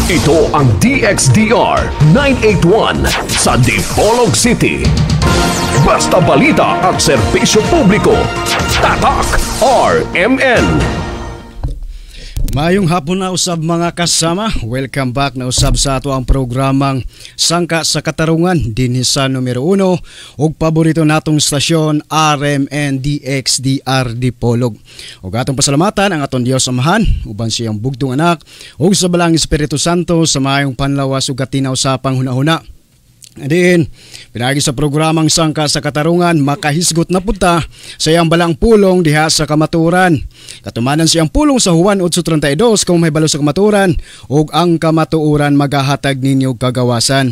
Ito ang DXDR 981 sa Dipolog City. Basta balita at serbisyo publiko. Tatak RMN. Maayong hapon na usab, mga kasama. Welcome back na usab sa ato ang programang Sangka sa Katarungan dinhi sa numero 1 ug paborito natong stasyon, RMN DXDR Dipolog. Ug atong pasalamatan ang atong Dios Amahan uban siyang bugtong anak ug sa Balaang Espiritu Santo sa maayong panlawas ug katinaw sa panghunahuna. Diin, pinagi sa programang Sangka sa Katarungan, makahisgot na punta sa iyang balaang pulong diha sa kamaturan. Katumanan siyang pulong sa Juan 8.32, "Kung mahibalo sa kamaturan, ug ang kamatuoran magahatag ninyo kagawasan."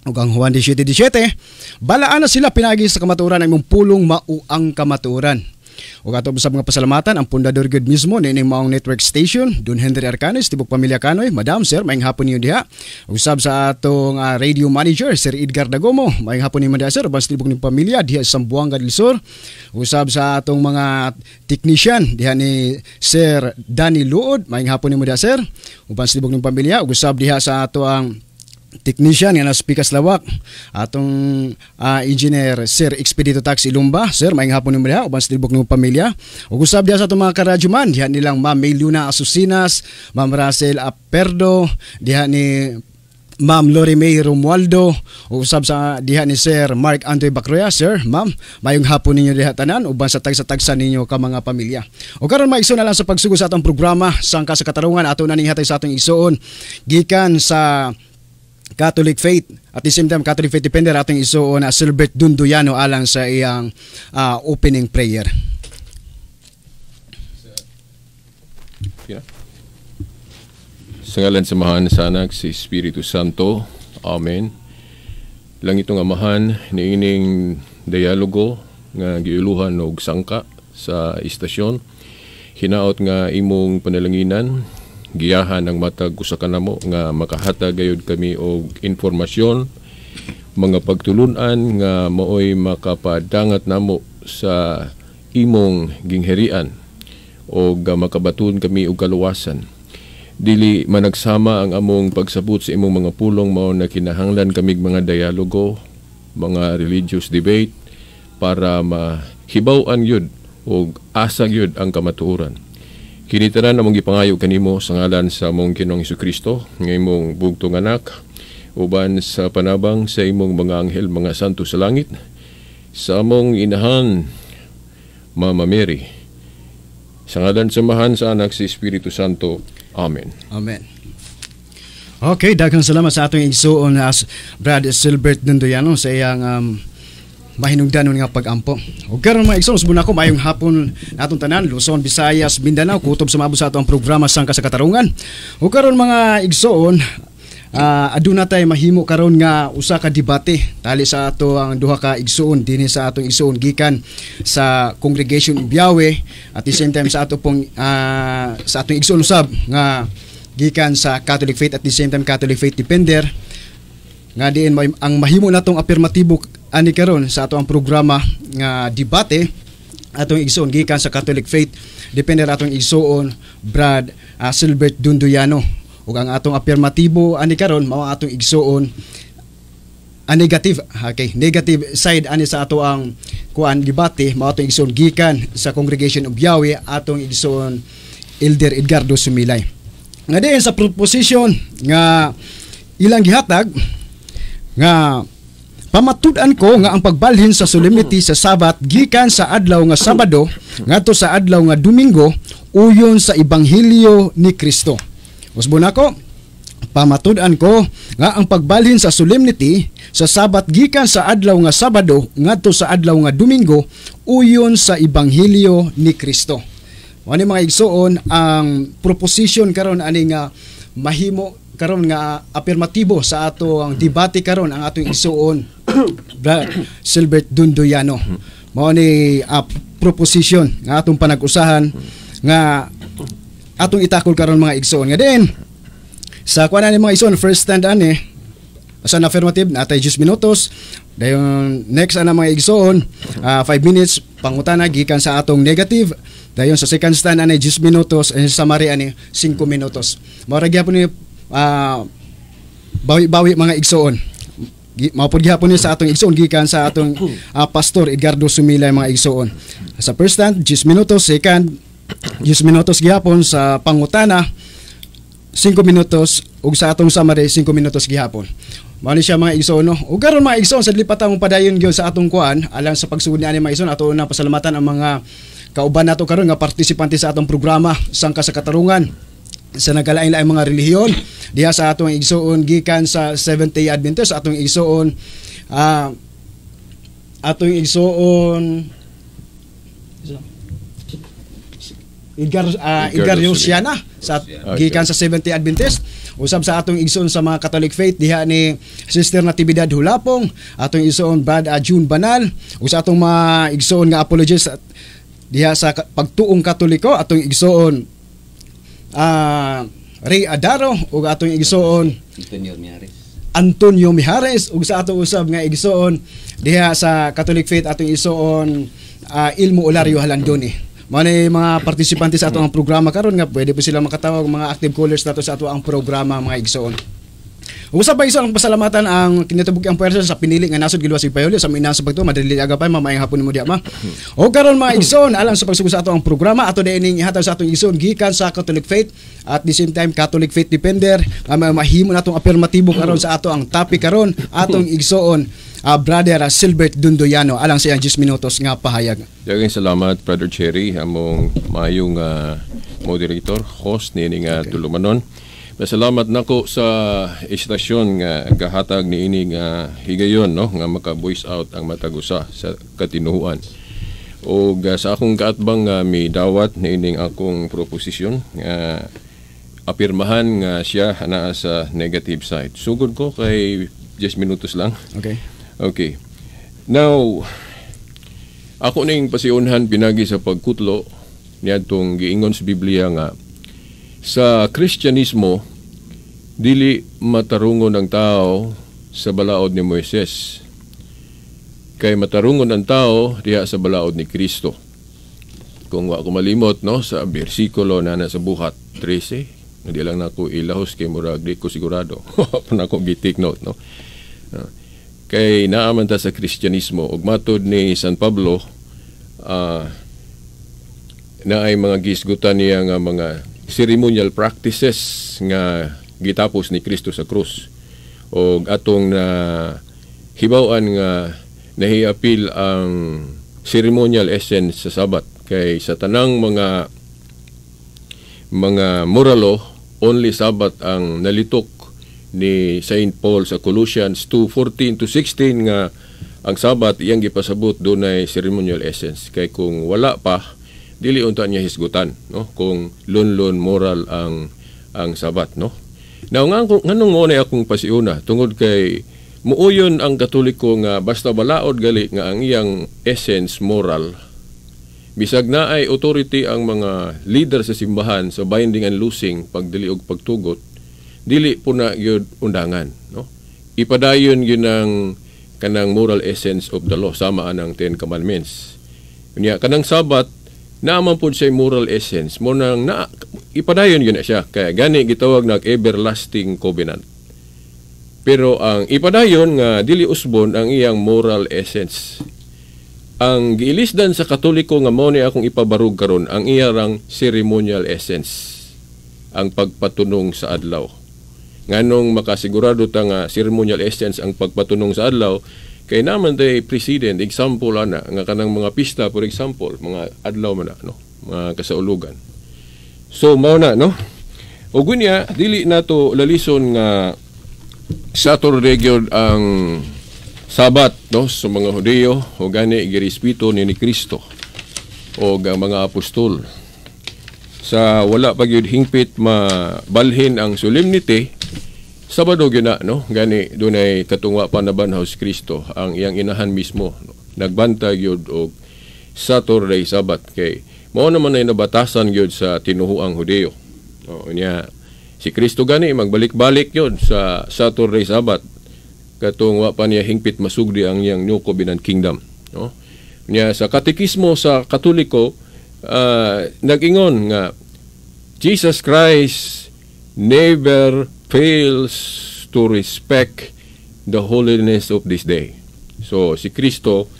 Ug ang Juan 17.17, "Balaan na sila pinagi sa kamaturan, ang imong pulong mao ang kamatuoran." Ug ato sa mga pasalamatan ang pundador gud mismo nining maong network station, Don Henry Arcanes, tibok pamilya Kanoy. Madam, sir, maayong hapon niyo diha. Ug sab sa atong radio manager, Sir Edgar Dagomo. Maayong hapon ninyo diha, sir, uban sa tibok ning pamilya diha sa Zamboanga del Sur. Usab sa atong mga technician diha ni Sir Danny Luod. Maayong hapon nimo diha, sir, uban sa tibok ning pamilya. Ug usab diha sa ato ang technician nga nasa Pikas Lawak, atong engineer Sir Expedito Taxi Lumba. Sir, maayong hapon nimo diha uban sa tibok ng pamilya. Ug usab diha sa atong mga karadyoman diha nilang Ma'am May Luna Asusinas, Ma'am Russell Aperdo, diha ni Ma'am Lori May Romualdo, ug usab sa diha ni Sir Mark Andoy Bacroya. Sir, ma'am, mayong hapon ninyo diha tanan uban sa tagsa-tagsa ninyo ka mga pamilya. O karon, maigsoon, na lang sa pagsugod sa atong programa Sangka sa Katarungan, ato na ning hatay sa atong igsoon gikan sa Catholic Faith, at the same time Catholic Faith Defender, atong igsoon na Silbert Dunduyano alang sa iyang opening prayer. Yeah. Sa ngalan sa Amahan, sa Anak, sa Espiritu Santo. Amen. Langitnong Amahan, niining dialogo nga giuluhan og sangka sa istasyon. Hinaot nga imong panalanginan, giyahan ang matag usa kanamo nga makahatag gayud kami og informasyon, mga pagtulunan nga maoy makapadangat namo sa imong gingharian og makabaton kami og kaluwasan. Dili managsama ang among pagsabot sa imong mga pulong, mao na kinahanglan kamig mga dialogo, mga religious debate para mahibaw-an yun og asa gyud ang kamatuoran. Kini tanan among gipangayo kanimo sa ngalan sa among Ginoong Kristo nga imong bugtong anak, uban sa panabang sa imong mga anghel, mga santo sa langit, sa among inahan Mama Mary. Sa ngalan sa Amahan, sa Anak, sa Espiritu Santo. Amen. Amen. Okay, daghang salamat sa atong igsuon as Brad Silbert Nundoyano sa iyang mahinungdanon nga pag-ampo. Ug karon, mga igsoon, usbon ako, maayong hapon natong tanan, Luzon, Visayas, Mindanao, kutob sa maabot sa ato ang programa Sangka sa Katarungan. Ug karon, mga igsoon, aduna tay mahimo karon nga usa ka debate tali sa ato ang duha ka igsuon dinhi sa atong igsuon gikan sa Congregation Biawe, at the same time sa ato pong sa atong igsuon usab nga gikan sa Catholic Faith, at the same time Catholic Faith Defender, nga diin ang mahimo natong apirmatibo ani karon sa ato ang programa nga debate, atong igsuon gikan sa Catholic Faith Defender, atong igsuon Brad Silbert Dunduyano, ug ang atong apirmatibo ani karon mao ang atong igsuon ang negative, okay, negative side ani sa ato ang kuan debate, mao atong igsuon gikan sa Congregation of Yahweh, atong igsuon Elder Edgardo Sumilay, nga diin sa proposition nga ilang gihatag nga "Pamatud-an ko nga ang pagbalhin sa solemnity sa Sabat gikan sa adlaw nga Sabado ngadto sa adlaw nga Domingo uyon sa Ebanghelyo ni Kristo." Usbon ako, "Pamatud-an ko nga ang pagbalhin sa solemnity sa Sabat gikan sa adlaw nga Sabado ngadto sa adlaw nga Domingo uyon sa Ebanghelyo ni Kristo." Mao ni, mga igsoon, ang proposition karon ani nga mahimo karon nga apirmatibo sa ato ang debate karon, ang atong igsuon Bra Silbert Dunduyano. Mao ni proposition nga atong panag-usahan nga atong itakol karon, mga igsoon, nga din sa kuan ani, mga igsoon, first stand ani sa affirmative natay 10 minutos. Dayon next ana, mga igsoon, 5 minutes pangutana gikan sa atong negative. Dayon sa second stand ani 10 minutos, and sa summary ani 5 minutos. Mao ra gyapon ni. Bawi-bawi, mga igsoon. Mao pod gihapon ni sa atong igsoon gikan sa atong Pastor Edgardo Sumilay, mga igsoon. Sa first hand 10 minutos, second 10 minutos gihapon, sa pangutana 5 minutos ug sa atong summary 5 minutos gihapon. Mao ni siya, mga igsoon, no. Ug karon, mga igsoon, sa dili pa ta padayon gyud sa atong kuan alang sa pagsugod ni ani, mga igsoon, ato na pasalamatan ang mga kauban nato karon nga partisipante sa atong programa Sangka sa Katarungan sa nagkalain-laing mga relihiyon diha sa atong igsoon gikan sa Seventh Day Adventist, atong igsoon Edgar Edgar Edgardo Luciana sa gikan sa Seventh Day Adventist, usab sa atong igsoon sa mga Catholic faith diha ni Sister Natividad Hulapong, atong igsoon Brad June Banal, ug sa atong mga igsoon nga apologist diha sa pagtuong Katoliko, atong igsoon Ray Adaro ug atong igsoon Antonio Miares. Antonio Mijares, ug sa atong usab nga igsoon diha sa Catholic faith, atong igsoon Ilmo Olario Halandoni. Mao ni mga partisipante sa atong programa karon nga pwede po sila makatawag, mga active callers nato sa ato ang programa, mga igsoon. Ug usab pa, igsoon, ang pasalamatan ang Kinatibuk ang Puwersa sa pinili nga nasod giluwas ug payuli sa ina sa pagtuo. Madali aga pa, mamayang hapon nimo diha, ma. O karon, mga igsoon, alang sa pagsugod sa ato ang programa, ato dining ihatag sa atong igsoon gikan sa Catholic faith at the same time Catholic faith defender nga mahimo natong apirmatibo karon sa ato ang topic karon, atong igsoon Brother Silbert Dundoyano alang sa iyang 10 minutos nga pahayag. Daghang salamat, Brother Cherry, among maayong moderator, host niini nga tulumanon. Pasalamat nako sa istasyon nga gahatag niini nga higayon, no, nga maka-voice out ang matag usa sa katinuhuan. Og sa akong kaatbang nga midawat niining akong proposisyon nga apirmahan nga siya naa sa negative side. Sugod ko kay 10 minutos lang. Okay. Okay. Now, ako ning pasiunhan pinagi sa pagkutlo niadtong giingon sa Biblia nga sa Kristyanismo dili matarungon ang tao sa balaod ni Moises. Kay matarungon ang tao diha sa balaod ni Kristo. Kung wa ko malimot, no, sa bersikulo na sa Buhat 13, hindi lang nako ilahos kay murag di ko sigurado. Pa nako gi-take note, no. Kay naaman ta sa Kristyanismo ug matod ni San Pablo na ay mga gisgutan niya nga mga ceremonial practices nga gitapos ni Kristo sa krus og atong na hibaw-an nga nahiapil ang ceremonial essence sa Sabat, kay sa tanang mga moral law, only Sabat ang nalitok ni Saint Paul sa Colossians 2:14 to 16 nga ang Sabat iyang gipasabot dunay ceremonial essence, kay kung wala pa, dili unta niya hisgutan, no, kung lunlun moral ang Sabat, no. Now, nga nganong mo na akong pasiuna, tungod kay muuyon ang Katoliko nga basta balaod gali nga ang iyang essence moral, bisag na ay authority ang mga leader sa simbahan sa binding and loosing, pagdili og pagtugot, dili po na gyud undangan, no. Ipadayon gyud ang kanang moral essence of the law sama anang Ten Commandments. Unya kanang Sabat naaman pod siya moral essence mo nang na ipadayon gyud na siya, kaya gani gitawag nag everlasting covenant. Pero ang ipadayon nga dili usbon ang iyang moral essence. Ang giilisdan sa Katoliko nga mao ni akong ipabarog karon, ang iyang ceremonial essence, ang pagpatunong sa adlaw. Nganong makasigurado ta nga ceremonial essence ang pagpatunong sa adlaw? Kay naman tay precedent example ana nga kanang mga pista, for example, mga adlaw man na, no, mga kasaulugan. So mao na, no. Ug unya dili nato lalison nga Saturday gyud ang Sabat, no, sa mga Hudiyo o gani girespeto ni Kristo o ang mga apostol. Sa wala pa gyud hingpit mabalhin ang solemnity, Sabado gyud na, no. Gani dunay katungwa pa nabanhaw si Kristo, ang iyang inahan mismo, no, nagbantay gyud og Saturday Sabat, kay mao naman ay nabatasan gyud sa tinuhuang Hudiyo. O niya si Kristo gani magbalik-balik yun sa Saturday Sabat katong wa pa niya hingpit masugdi ang iyang New Covenant Kingdom, no. Niya sa katekismo sa Katoliko nag-ingon nga Jesus Christ never fails to respect the holiness of this day. So si Kristo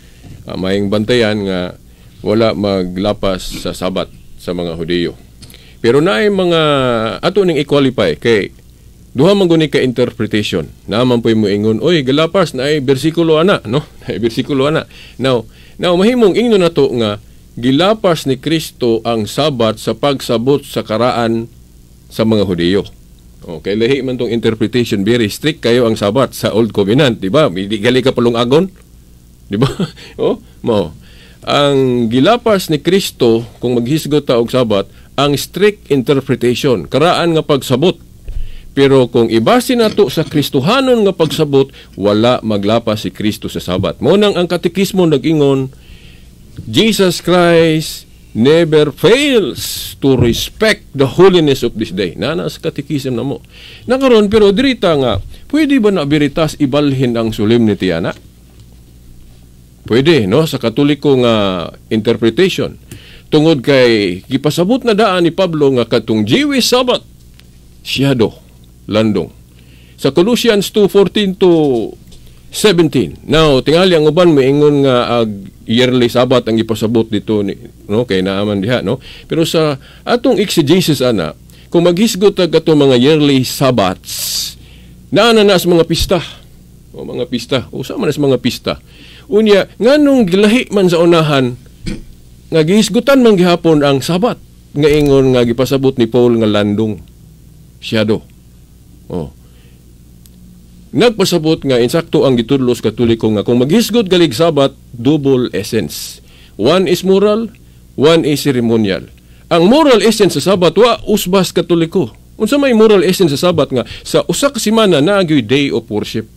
maayong bantayan nga wala maglapas sa Sabat sa mga Hudiyo. Pero naay mga ato ning i-qualify kay duha man guni ka interpretation. Naa man po'y moingon, "Oy, galapas na ay bersikulo ana," no? Naay bersikulo ana. Now mahimong ingnon nato nga gilapas ni Kristo ang Sabat sa pagsabot sa karaan sa mga Hudiyo. Okay, lahi man tong interpretation, very strict kayo ang Sabat sa Old Covenant, di ba? Di gali ka palungagon. Di ba? Oh, mo. Ang gilapas ni Kristo kung maghisgot ta og Sabat, ang strict interpretation, karaan nga pagsabot. Pero kung ibase nato sa Kristohanon nga pagsabot, wala maglapas si Kristo sa Sabat. Mo nang ang katekismo nag-ingon, "Jesus Christ never fails to respect the holiness of this day." Nana sa katekism na mo. Nakaron pero dirita nga, pwede ba na biritas ibalhin ang solemnity ana? Pwede, no? Sa Katoliko nga interpretation. Tungod kay gipasabot na daan ni Pablo nga katong Jewish Sabbath, siyado, landong. Sa Colossians 2:14 to 17. Now, tingali ang uban moingon nga ag yearly Sabbath ang ipasabot dito ni, no, kay naaman diha, no? Pero sa atong exegesis ana, kung maghisgot tag atong mga yearly Sabbaths, naa na na sa mga pista. O mga pista, usa man na sa mga pista. Unya, nganong gilahi man sa unahan nga gihisgutan man gihapon ang Sabat nga ingon nga gipasabot ni Paul nga landong siyado? Oh. Nagpasabot nga insakto ang gitudlo sa Katoliko nga kung maghisgot galig Sabat, double essence. One is moral, one is ceremonial. Ang moral essence sa Sabat wa usbas Katoliko. Unsa may moral essence sa Sabat nga sa usa ka semana naa gyoy day of worship?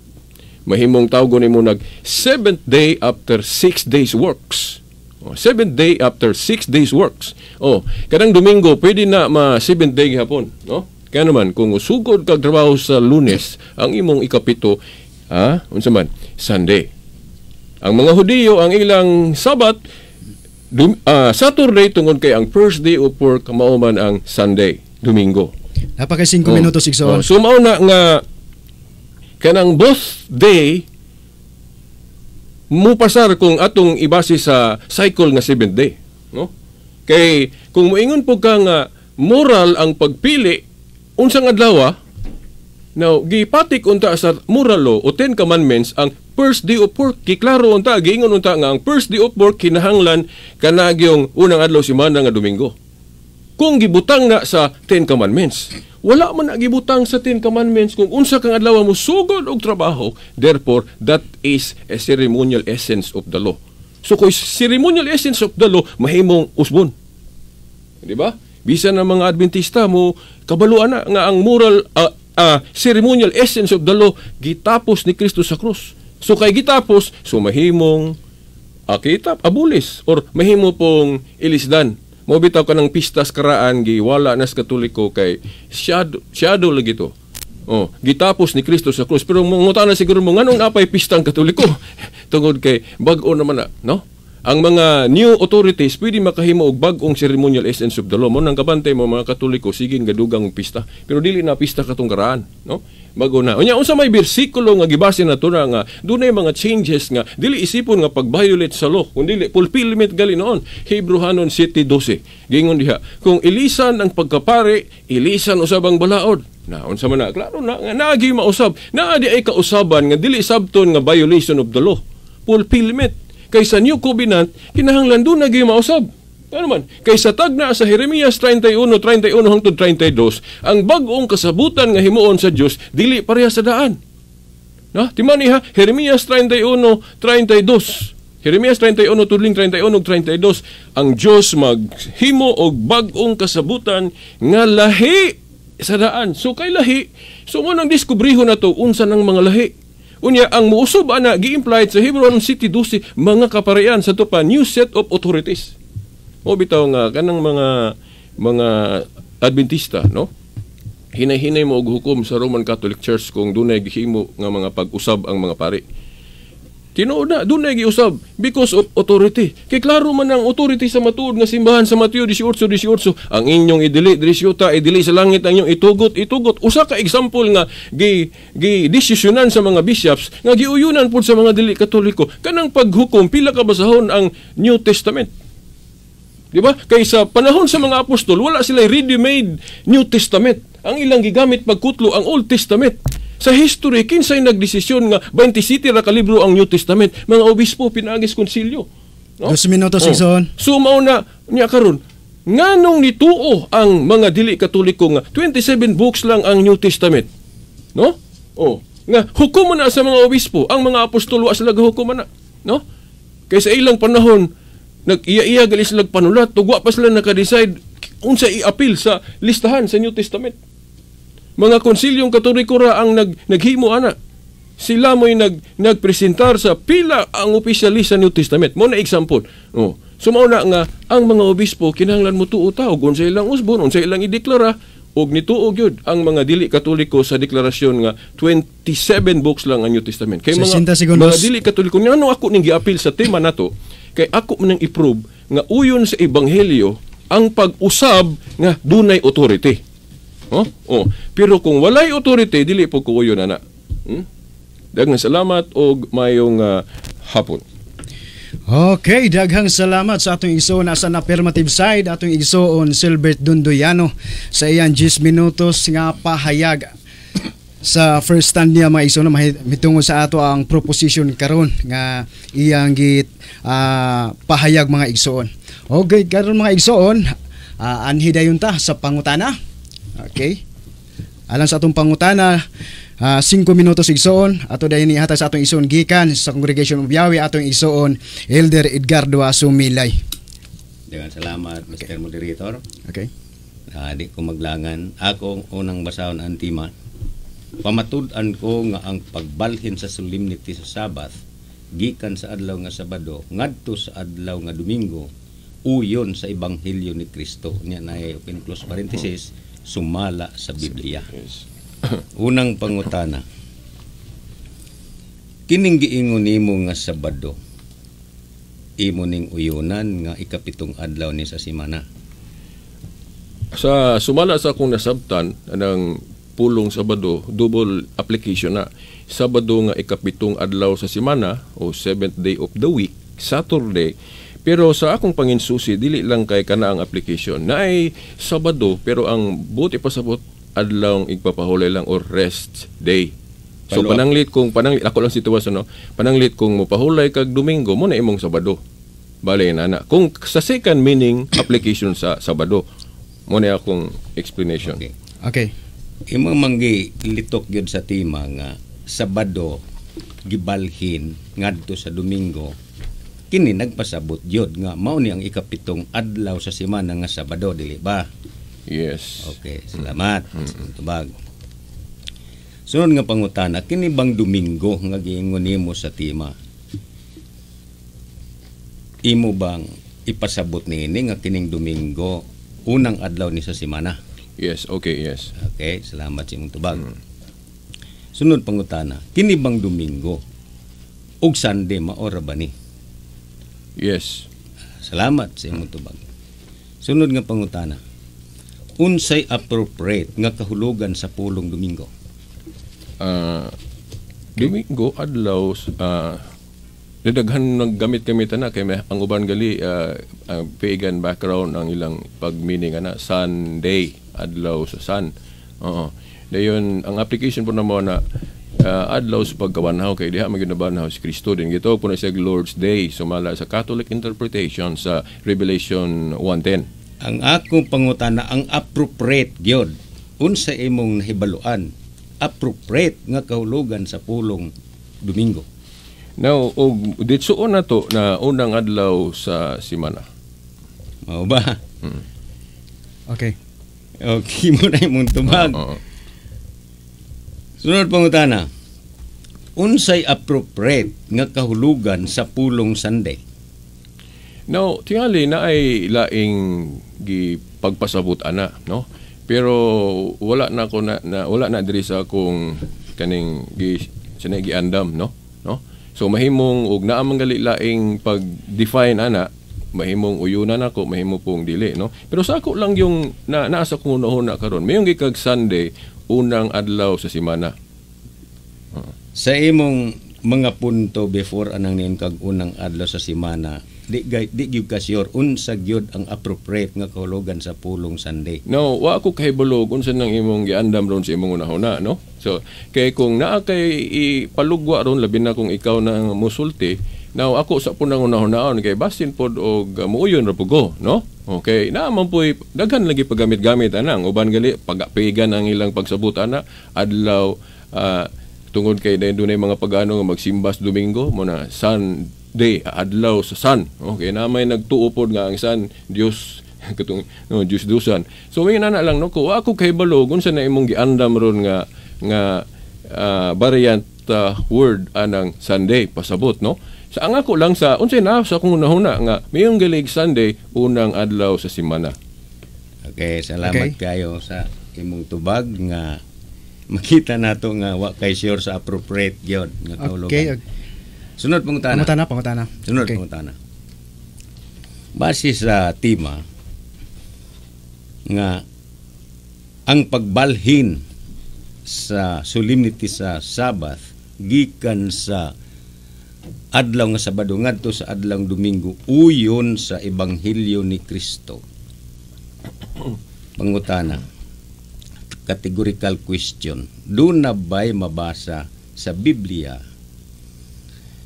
Mahimong tawgon nimo nag seventh day after 6 days works. Oh, seventh day after 6 days works. Oh, kanang Domingo pwede na ma seventh day gihapon, no? Kaya naman kung usugod kag trabaho sa Lunes, ang imong ikapito, unsa man, Sunday. Ang mga Hudiyo, ang ilang Sabat Saturday tungod kay ang first day of work mao man ang Sunday, Domingo. Napaka 5 minutos, igsoon. Oh, so mao na nga kanang both day mupasar kung atong ibase sa cycle nga seventh day, no? Kay kung moingon po ka nga moral ang pagpili unsang adlaw, now gipatik unta sa moral law o Ten Commandments ang first day of work. Giklaro unta, giingon unta nga ang first day of work kinahanglan kanagyong unang adlaw semana nga Domingo. Kung gibutang na sa Ten Commandments, wala man na gibutang sa Ten Commandments kung unsa kang adlaw mo sugod og trabaho. Therefore, that is a ceremonial essence of the law. So kung ceremonial essence of the law, mahimong usbon. Di ba? Bisan ang mga Adventista mo kabaluan na nga ang moral ceremonial essence of the law gitapos ni Kristo sa krus. So kay gitapos, so mahimong kita abulis or mahimo pong ilisdan. Mo bitaw ka ng pistas karaan giwala nas Katoliko kay shadow, shadow lagi to. Oh, gitapos ni Kristo sa krus. Pero mangutana siguro mo nganong napay pistang Katoliko? Tungod kay bag-o naman na, no? Ang mga new authorities pwede makahimo og bag-ong ceremonial essence of the law. Mo nang kabantay mo mga Katoliko sige gadugang pista. Pero dili na pista katong karaan, no? Bago na. Unya, unsa may bersikulo nga gibase nato na nga dunay mga changes nga dili isipon nga pag-violate sa law, kun dili fulfillment gali noon? Hebrehanon 7:12. Gingon diha, kung ilisan ang pagkapari, ilisan usab ang balaod. Na unsa man na? Klaro na nga naagi mausab. Naa di ay kausaban nga dili sabton nga violation of the law. Fulfillment. Kay sa New Covenant kinahanglan doon nagi mausab. Ano man? Kay sa tagna sa Jeremias 31:31 hangtod 32, ang bag-ong kasabutan nga himuon sa Dios dili pareha sa daan. Na, timani ha, Jeremias 31:32. Jeremias 31 tudling 31 ug 32, ang Dios maghimo og bag-ong kasabutan nga lahi sa daan. So kay lahi, so mo nang diskubriho na to unsa nang mga lahi. Unya ang muusob ana gi-implied sa Hebrew 7:12, mga kaparian sa to pa new set of authorities. O bitaw nga kanang mga Adventista, no? Hinay-hinay mo og hukom sa Roman Catholic Church kung dunay gihimo nga mga pag-usab ang mga pari. Tinuod na, doon na giusab because of authority. Kay klaro man ang authority sa matuod nga simbahan sa Mateo 18:18, ang inyong idili diri sa yuta, idili sa langit, ang inyong itugot, itugot. Usa ka example nga gi gi desisyonan sa mga bishops nga giuyunan pud sa mga dili Katoliko kanang paghukom pila ka basahon ang New Testament. Di ba? Kay sa panahon sa mga apostol, wala sila ready-made New Testament. Ang ilang gigamit pagkutlo ang Old Testament. Sa history, kinsay nagdesisyon nga 27 ra ka libro ang New Testament? Mga obispo pinaagis konsilyo. No? 2 minutos, Oh. Igsoon. So mao na niya karon, nganong nituo ang mga dili Katoliko nga 27 books lang ang New Testament? No? Oh, nga hukom na sa mga obispo, ang mga apostol wa sila gahukom na, no? Kay sa ilang panahon nag-iya-iya gali sila panulat, ug wa pa sila naka-decide unsa i-appeal sa listahan sa New Testament. Mga konsilyong Katoliko ra ang naghimo ana. Sila mo'y nagpresentar sa pila ang opisyalist sa New Testament. Mo na example. Oh. So mao na nga ang mga obispo kinahanglan mo tuo ta og unsa ilang usbon, unsa ilang ideklara, og nituo gyud ang mga dili Katoliko sa deklarasyon nga 27 books lang ang New Testament. Kay mga 60 segundos. mga dili Katoliko, ngano ako ning giapil sa tema nato? Kay ako man nang i-prove nga uyon sa ebanghelyo ang pag-usab nga dunay authority. Oh? Oh. Pero kung walay authority, dili po ko uyon ana. Daghang salamat og mayong hapon. Okay, daghang salamat sa atong igsoon asa na affirmative side, atong igsoon Silbert Dundoyano sa iyang 10 minutos nga pahayag sa first stand niya, mga igsoon, mitungod sa ato ang proposition karon nga iyang git pahayag, mga igsoon. Okay, karon, mga igsoon, anhi dayon ta sa pangutana. Okay. Alang sa atong pangutana, 5 minutos, igsoon, ato dayon ihatag sa atong igsoon gikan sa Congregation of Yahweh, atong igsoon Elder Edgardo Asumilay. Daghang salamat, Mr. Moderator. Okay. Di ko maglangan. Ako ang unang basahon ang tema. Pamatud-an ko nga ang pagbalhin sa solemnity sa Sabbath gikan sa adlaw nga Sabado ngadto sa adlaw nga Domingo uyon sa ebanghelyo ni Kristo. Nya na open close parenthesis, sumala sa Biblia. Yes. Unang pangutana. Kining giingon nimo nga Sabado, imo ning uyunan nga ikapitong adlaw ni sa simana? Sa sumala sa akong nasabtan ng pulong Sabado, double application na. Sabado nga ikapitong adlaw sa semana o seventh day of the week, Saturday. Pero sa akong panginsusi, dili lang kay kana ang application. Naay Sabado, pero ang buti pasabot adlaw igpapahulay lang or rest day. So Follow up. pananglit ako lang sitwasyon, no. Pananglit kung mopahulay kag Domingo mo na imong Sabado. Bale na na. Kung sa second meaning application sa Sabado. Mo na akong explanation. Okay. Okay. Imo manggi litok gyud sa tema nga Sabado gibalhin ngadto sa Domingo, kini nagpasabot gyud nga mao ni ang ikapitong adlaw sa semana nga Sabado, dili ba? Yes. Okay, salamat. Tubag. Sunod nga pangutana, kini bang Domingo nga giingon nimo sa tema? Imo bang ipasabot niini nga kining Domingo unang adlaw ni sa semana? Yes, okay, yes. Okay, salamat sa imong tubag. Sunod pangutana, kini bang Domingo ug Sunday mao ra ba ni? Yes. Salamat sa imong tubag. Sunod nga pangutana, unsay appropriate nga kahulugan sa pulong Domingo? Domingo adlaw, daghan naggamit-gamit na kay may, ang uban gali pagan background ang ilang pag-meaning ana, Sunday, adlaw sa sun. Oo. Dayon ang application po namo na adlaw sa pagkabanhaw kay diha man gyud nabanhaw si Kristo din gitawag po na siya Lord's Day sumala sa Catholic interpretation sa Revelation 1:10. Ang akong pangutana, ang appropriate gyud, unsa imong nahibaluan appropriate nga kahulugan sa pulong Domingo? Now, og ditsuon na to na unang adlaw sa simana. Mao ba? Okay. Okay mo na imong tubag. Oo. Sunod pangutana. Unsay appropriate nga kahulugan sa pulong Sunday? Now, tingali na ay laing gipagpasabot ana, no? Pero wala na ko na, na wala na diri sa akong kaning gi sinay giandam, no? No? So mahimong og naa man gali laing pag-define ana, mahimong uyunan ako, mahimo pong dili, no? Pero sa ako lang yung na naa sa akong hunahuna karon. Mayong gikag Sunday, unang adlaw sa semana. Sa imong mga punto before anang niyon kag unang adlaw sa semana, di gyud ka sure unsa gyud ang appropriate nga kahulugan sa pulong Sunday. No, wa ako kahibalo unsa nang imong giandam ron sa imong hunahuna, no? So, kay kung naa kay ipalugwa ron, labi na kung ikaw na ang musulti, now ako sa punang hunahunaon kay basin pod og muuyon ra pud ko, no? Okay, naa man poy daghan lagi paggamit-gamit anang uban gali pagapigan ang ilang pagsabot ana adlaw, tungod kay dahil dunay mga pagano nga magsimba sa Domingo mo na Sunday, adlaw sa sun. Okay, na may nagtuo pod nga ang sun Dios katong, no, Dios dusan. So may nana lang, no, ko ako kahibalo unsa na imong giandam ron nga nga variant word anang Sunday pasabot, no? Sa ang ako lang sa unsay na sa akong hunahuna nga mayong galig Sunday, unang adlaw sa semana. Okay, salamat kayo sa imong tubag nga makita nato nga wa kay sure sa appropriate gyud nga kahulugan. Sunod pangutana. Pangutana, pangutana. Sunod pangutana. Base sa tema nga ang pagbalhin sa solemnity sa Sabbath gikan sa adlaw nga Sabado ngadto sa adlaw Domingo uyon sa ebanghelyo ni Kristo. Pangutana. Categorical question. Duna ba'y mabasa sa Biblia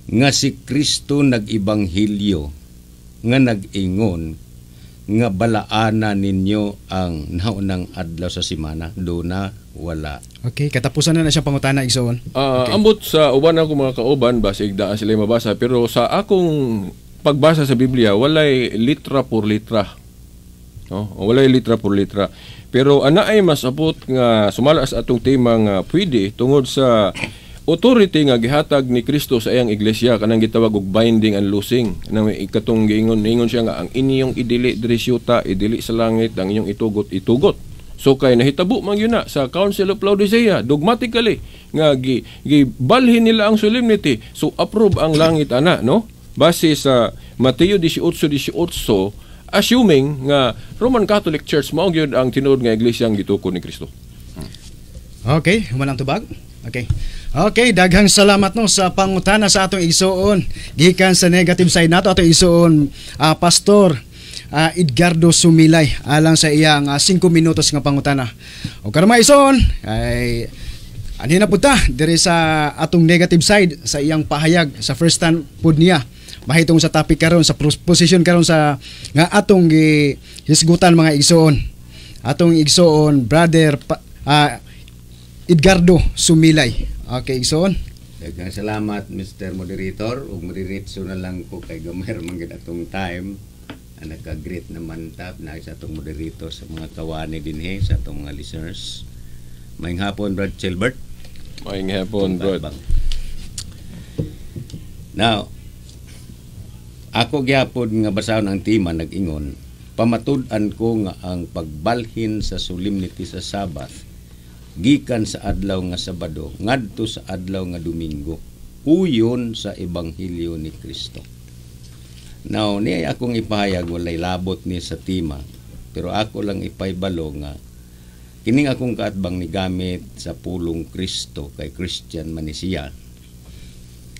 nga si Kristo nag-ebanghelyo nga nag-ingon nga balaana ninyo ang naunang adlaw sa semana? Duna, wala? Okay, katapusan na na siya pangutana, igsoon. Ambot sa uban ako mga kauban, basig daan sila mabasa, pero sa akong pagbasa sa Biblia, walay litra por litra. No? Walay litra por litra. Pero ana ay masabot nga sumala sa atong tema nga pwede tungod sa authority nga gihatag ni Kristo sa iyang iglesia, kanang gitawag og binding and loosing, nang ikatong giingon, ingon siya nga ang inyong idili diri sa yuta idili sa langit, ang inyong itugot itugot. So kay nahitabo man gyud na sa Council of Laodicea dogmatically nga gibalhin nila ang solemnity, so approve ang langit ana, no, base sa Mateo 18:18, assuming nga Roman Catholic Church mao gyud ang tinuod nga iglesia ang gitukod ni Kristo. Okay, human ang tubag. Okay. Okay, daghang salamat, no, sa pangutana sa atong igsuon. Gikan sa negative side nato, atong igsuon Pastor Edgardo Sumilay alang sa iyang 5 minutos nga pangutana. O karon, mga igsoon, ay anhi na pud ta diri sa atong negative side sa iyang pahayag sa first time pud niya mahitong sa topic karon, sa position karon sa nga atong gihisgutan, mga igsoon. Atong igsoon Brother Edgardo Sumilay. Okay, igsoon. Daghang salamat, Mr. Moderator, ug modiretso na lang ko kay gamay man gid atong time. Ang naka-greet naman ta na sa atong moderator, sa mga kawani dinhi, sa atong mga listeners. Maayong hapon, Brad Chilbert. Maayong hapon, Brad. Now, ako gyapon nga basahon ang tema nag-ingon, pamatud-an ko nga ang pagbalhin sa solemnity sa Sabbath gikan sa adlaw nga Sabado ngadto sa adlaw nga Domingo uyon sa ebanghelyo ni Kristo. Now, niya akong ipahayag, walay labot ni sa tema, pero ako lang ipahibalo nga kining akong kaatbang ni gamit sa pulong Kristo kay Christian man ni siya.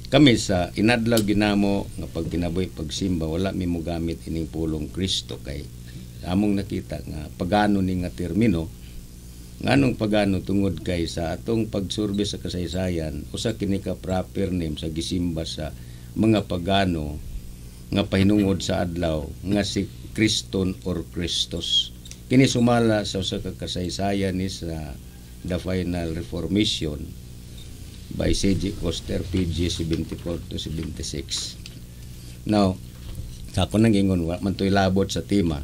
Kami sa inadlaw ginamo nga pagkinabuhi, pagsimba, wala mi mo gamit ining pulong Kristo kay among nakita nga pagano ni nga termino. Nganong pagano? Tungod kay sa atong pagsurvey sa kasaysayan, usa kini ka proper name sa gisimba sa mga pagano nga pahinungod sa adlaw nga si Kriston or Christos. Kini sumala sa usa ka kasaysayan ni sa The Final Reformation by C.J. Koster, PG 74 to 76. Now, sa ako nang ingon, wa man to'y labot sa tema.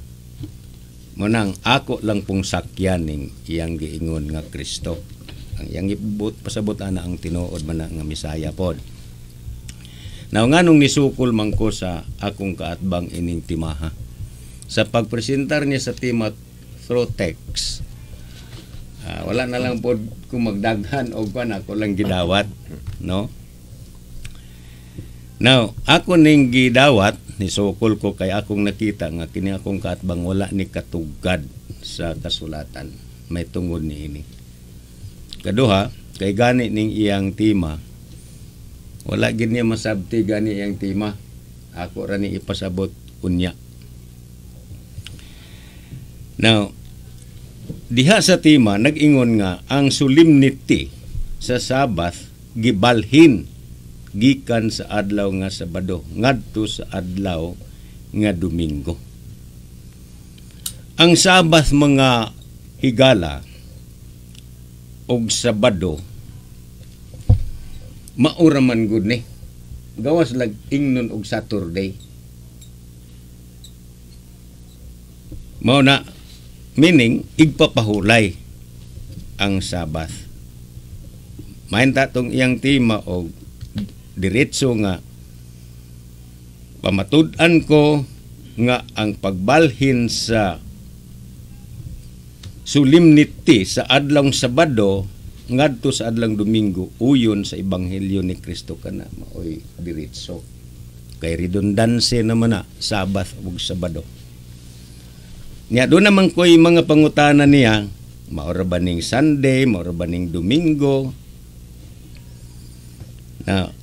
Munang ako lang pong sakyan ning iyang giingon nga Kristo. Ang iyang ibut pasabot ana ang tinuod man na nga Misaya pod. Now, nganong nisukol man ko sa akong kaatbang ining timaha? Sa pagpresentar niya sa tema through text, wala na lang pod kung magdaghan og kuan, ako lang gidawat, no? Now, ako ning gidawat, nisukol ko kay akong nakita nga kini akong kaatbang wala ni katugad sa kasulatan. May tungod ni ini. Kaduha, kay gani ning iyang tema, wala gid niya masabti gani iyang tema. Ako ra ni ipasabot unya. Now, diha sa tema nag-ingon nga ang solemnity sa Sabbath gibalhin gikan sa adlaw nga Sabado ngadto sa adlaw nga Domingo. Ang Sabbath, mga higala, og Sabado maura man gud ni. Gawas lag ingnon og Saturday. Mao na meaning igpapahulay ang Sabbath. Mahinta tong iyang tema og diretso nga pamatud-an ko nga ang pagbalhin sa solemnity sa adlawng Sabado ngadto sa adlawng Domingo uyon sa ebanghelyo ni Kristo, kana maoy diretso. Kay redundancy naman na Sabbath ug Sabado. Nya do naman ko'y mga pangutana niya, maora ba ning Sunday, maora ba ning Domingo? Na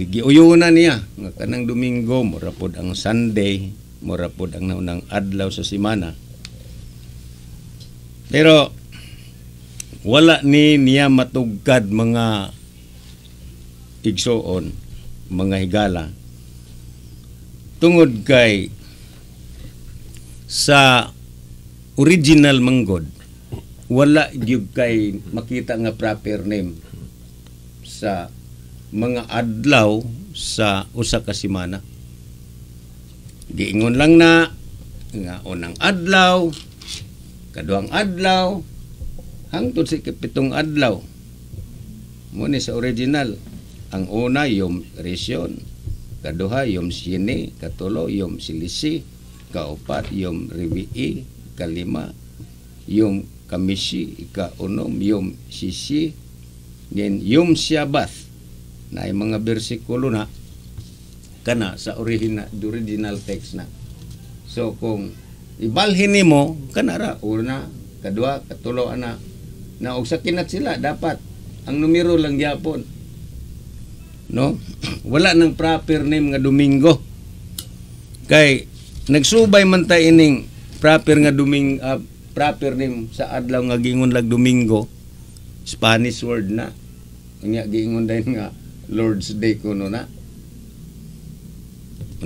giuyunan niya nga kanang Domingo mura pod ang Sunday, mura pod ang naunang adlaw sa semana. Pero wala ni niya matugkad, mga igsoon, mga higala, tungod kay sa original manggod wala gyud kay makita nga proper name sa mga adlaw sa usa ka semana. Giingon lang na nga unang adlaw, kaduhang adlaw, hangtod sa ikapitong adlaw. Mo ni sa original. Ang una Yom Rishon, kaduha Yom Shini, katulo Yom Silisi, kaupat Yom Riwi'i, kalima Yom Kamishi, ikaunom Yom Sisi, then Yom Shabbat. Na ay mga bersikulo na kana sa original text na. So kung ibalhin nimo kana ra una, kadua, katulo ana na og sa kinat sila dapat ang numero lang gyapon. No? Wala nang proper name nga Domingo. Kay nagsubay man ta ining proper nga Domingo, proper name sa adlaw nga giingon lag Domingo, Spanish word na. Unya giingon din nga Lord's Day kuno na.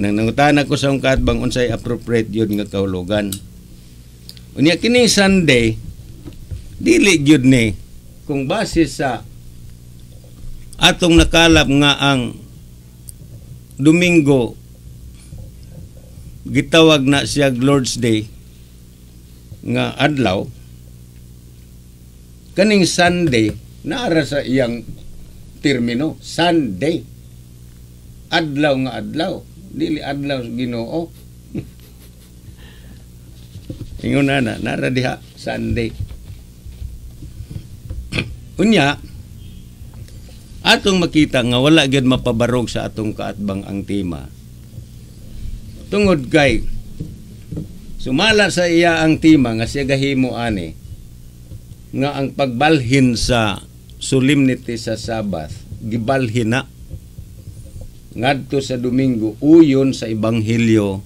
Unang nangutana ko sa akong kaatbang unsay appropriate yun nga kahulugan. Unya kini Sunday dili gyud ni kung base sa atong nakalap nga ang Domingo gitawag na siya Lord's Day nga adlaw, kaning Sunday naara sa iyang termino Sunday, adlaw nga adlaw, dili adlaw sa Ginoo. Ingon na na nara diha Sunday. Unya atong makita nga wala gyud mapabarog sa atong kaatbang ang tema tungod kay sumala sa iya ang tema nga siya gahimo ani nga ang pagbalhin sa solemnity sa Sabbath gibalhin na ngadto sa Domingo uyon sa ebanghelyo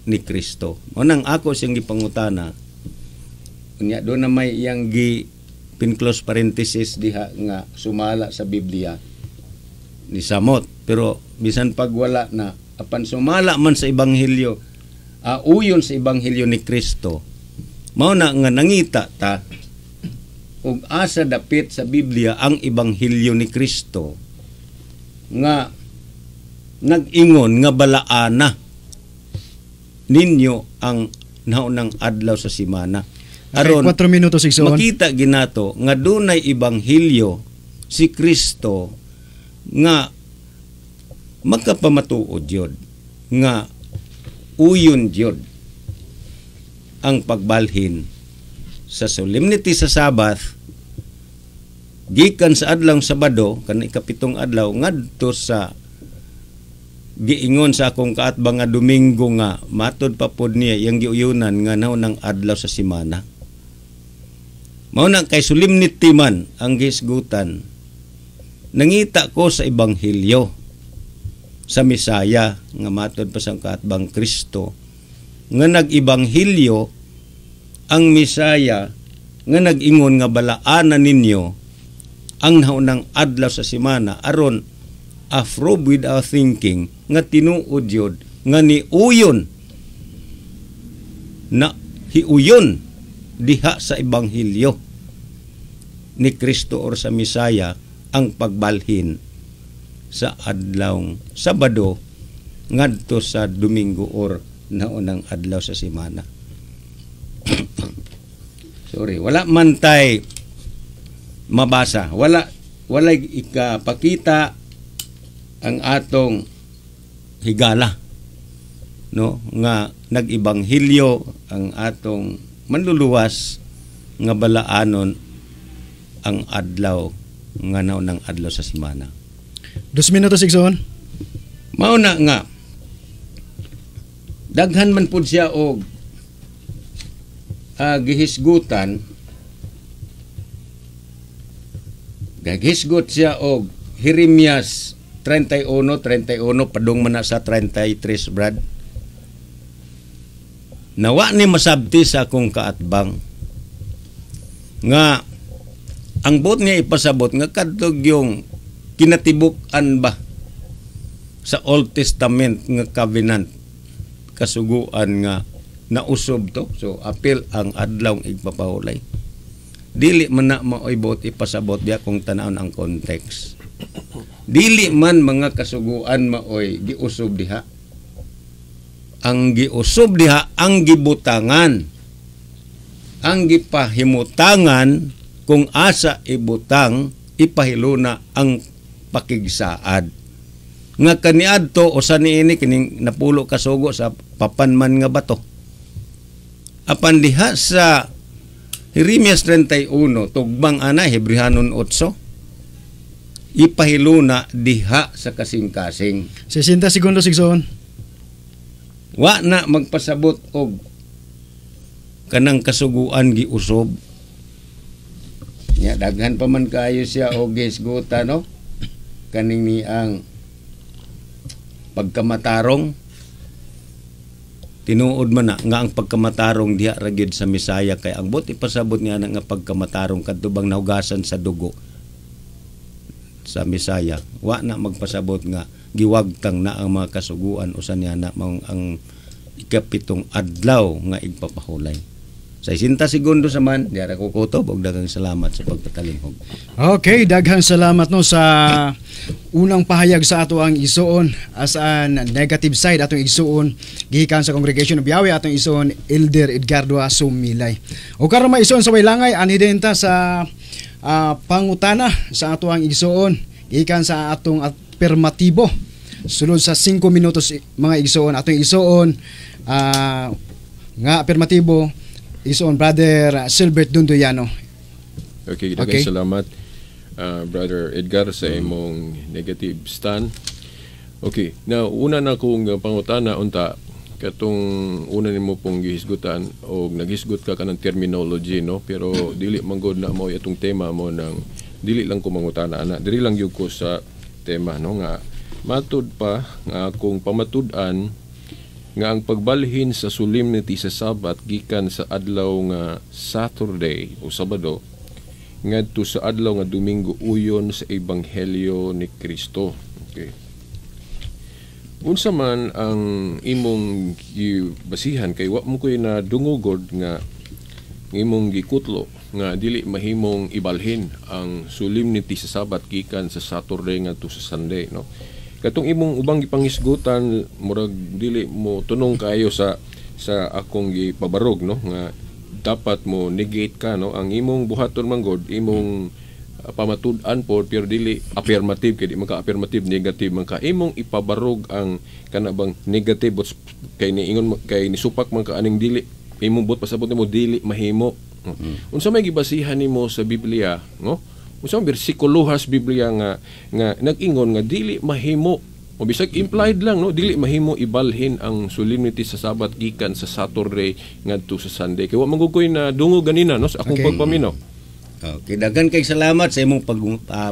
ni Kristo. Unang ako siyang gipangutana, unya do na may iyang gi pin-close parenthesis diha nga sumala sa Biblia ni samot, pero bisan pag wala na apan sumala man sa ebanghelyo, uyon sa ebanghelyo ni Kristo, mao na nga nangita ta ug asa dapit sa Biblia ang ebanghelyo ni Kristo nga nag-ingon nga balaana ninyo ang naunang adlaw sa simana. Aron 4 minutos igsoon. Makita ginato nga dunay ebanghelyo si Kristo nga makapamatuod yun nga uyon yun ang pagbalhin sa solemnity sa Sabbath gikan sa adlaw Sabado kanang ikapitong adlaw ngadto sa Giingon sa akong kaatbang nga Domingo nga matod pa pod niya iyang giuyunan nga naunang adlaw sa simana. Mao na kay solemnity man ang gihisgutan. Nangita ko sa ebanghelyo sa Misaya nga matod pa sa kaatbang Kristo nga nag-ebanghelyo ang Misaya nga nag-ingon nga balaanan ninyo ang naunang adlaw sa simana aron approve with our thinking nga tinuod yun nga niuyon na hiuyon diha sa ebanghelyo ni Kristo or sa Misaya ang pagbalhin sa adlaw Sabado ngadto sa Domingo or naunang adlaw sa semana. Sorry, wala man tay mabasa, walay ikapakita ang atong higala, no, nga nag-ebanghelyo ang atong manluluwas nga balaanon ang adlaw nga naunang adlaw sa semana. 2 minutos, igsoon. Mao na nga daghan man pud siya og gihisgutan. Gagisgot siya og Jeremias 31:31 padung man na sa 33, Brad. Nawa ni masabti sa akong kaatbang nga ang buot niya ipasabot nga kadtog yung kinatibuk-an ba sa Old Testament nga covenant, kasuguan nga nausob to, so apil ang adlaw igpapahulay. Dili man na maoy buot ipasabot diya kung tanawon ang context. Dili man mga kasuguan maoy giusob diha. Ang giusob diha ang gibutangan, ang gipahimutangan kung asa ibutang ipahiluna ang pakigsaad nga kaniadto o sa niini kining napulo kasugo sa papanman nga bato. Apan diha sa Jeremias 31 tugbang ana Hebrehanon 8, ipahiluna diha sa kasing-kasing. 60 segundos, igsoon. Wa na magpasabot og kanang kasuguan giusob nya. Daghan pa man kaayo siya og gisgutan, no, kaning ni ang pagkamatarong. Tinuod man na nga ang pagkamatarong diha ra gyud sa Misaya, kay ang buot ipasabot niya na nga pagkamatarong kadto bang nahugasan sa dugo sa Misaya. Wa na magpasabot nga giwagtang na ang mga kasuguan usa niya na maong ang ikapitong adlaw nga igpapahulay. Sa 60 segundo sa man diara ko kutob og daghang salamat sa pagpatalinghog. Okay, daghang salamat, no, sa unang pahayag sa ato ang igsuon as an negative side, atong igsuon gikan sa Congregation of Yahweh, atong igsuon Elder Edgardo Sumilay. O karon, mga igsuon, sa way langay, anhi din ta sa pangutana sa ato ang igsuon gikan sa atong afirmatibo. Sulod sa 5 minutos, mga igsuon, atong igsuon nga afirmatibo, igsuon Brother Silbert Dundoyano. Okay, daghang salamat, Brother Edgar, sa imong negative stand. Okay, now una na kong pangutana unta katong una nimo pong gihisgutan og naghisgot ka kanang terminology, no, pero dili man gud na mo atong tema mo nang dili lang ko mangutana ana, dili lang gyud ko sa tema, no, nga matud pa nga akong pamatud-an nga ang pagbalhin sa solemnity sa Sabat gikan sa adlaw nga Saturday o Sabado ngadto sa adlaw nga Domingo uyon sa ebanghelyo ni Kristo. Okay. Unsa man ang imong gibasihan kay wa mo koy na dungugod nga imong gikutlo nga dili mahimong ibalhin ang solemnity sa Sabat gikan sa Saturday ngadto sa Sunday, no? Katong imong ubang gipanghisgutan, murag dili mo tunong kaayo sa akong gipabarog, no, nga dapat mo negate ka, no. Ang imong buhaton man gud, imong pamatud-an po, pero dili affirmative kay di man ka affirmative, negative man ka. Imong ipabarog ang kana bang negative kay niingon kay nisupak man ka aning dili imong buot pasabot nimo dili mahimo. Unsa may gibasihan nimo sa Biblia, no? Unsa may bersikulo sa Biblia nga nga nag-ingon nga dili mahimo O bisag implied lang, no, dili mahimo ibalhin ang solemnity sa Sabat gikan sa Saturday ngadto sa Sunday. Kay wa man gud ko'y na dungog ganina, no, sa akong pagpaminaw. Okay, daghan kay salamat sa imong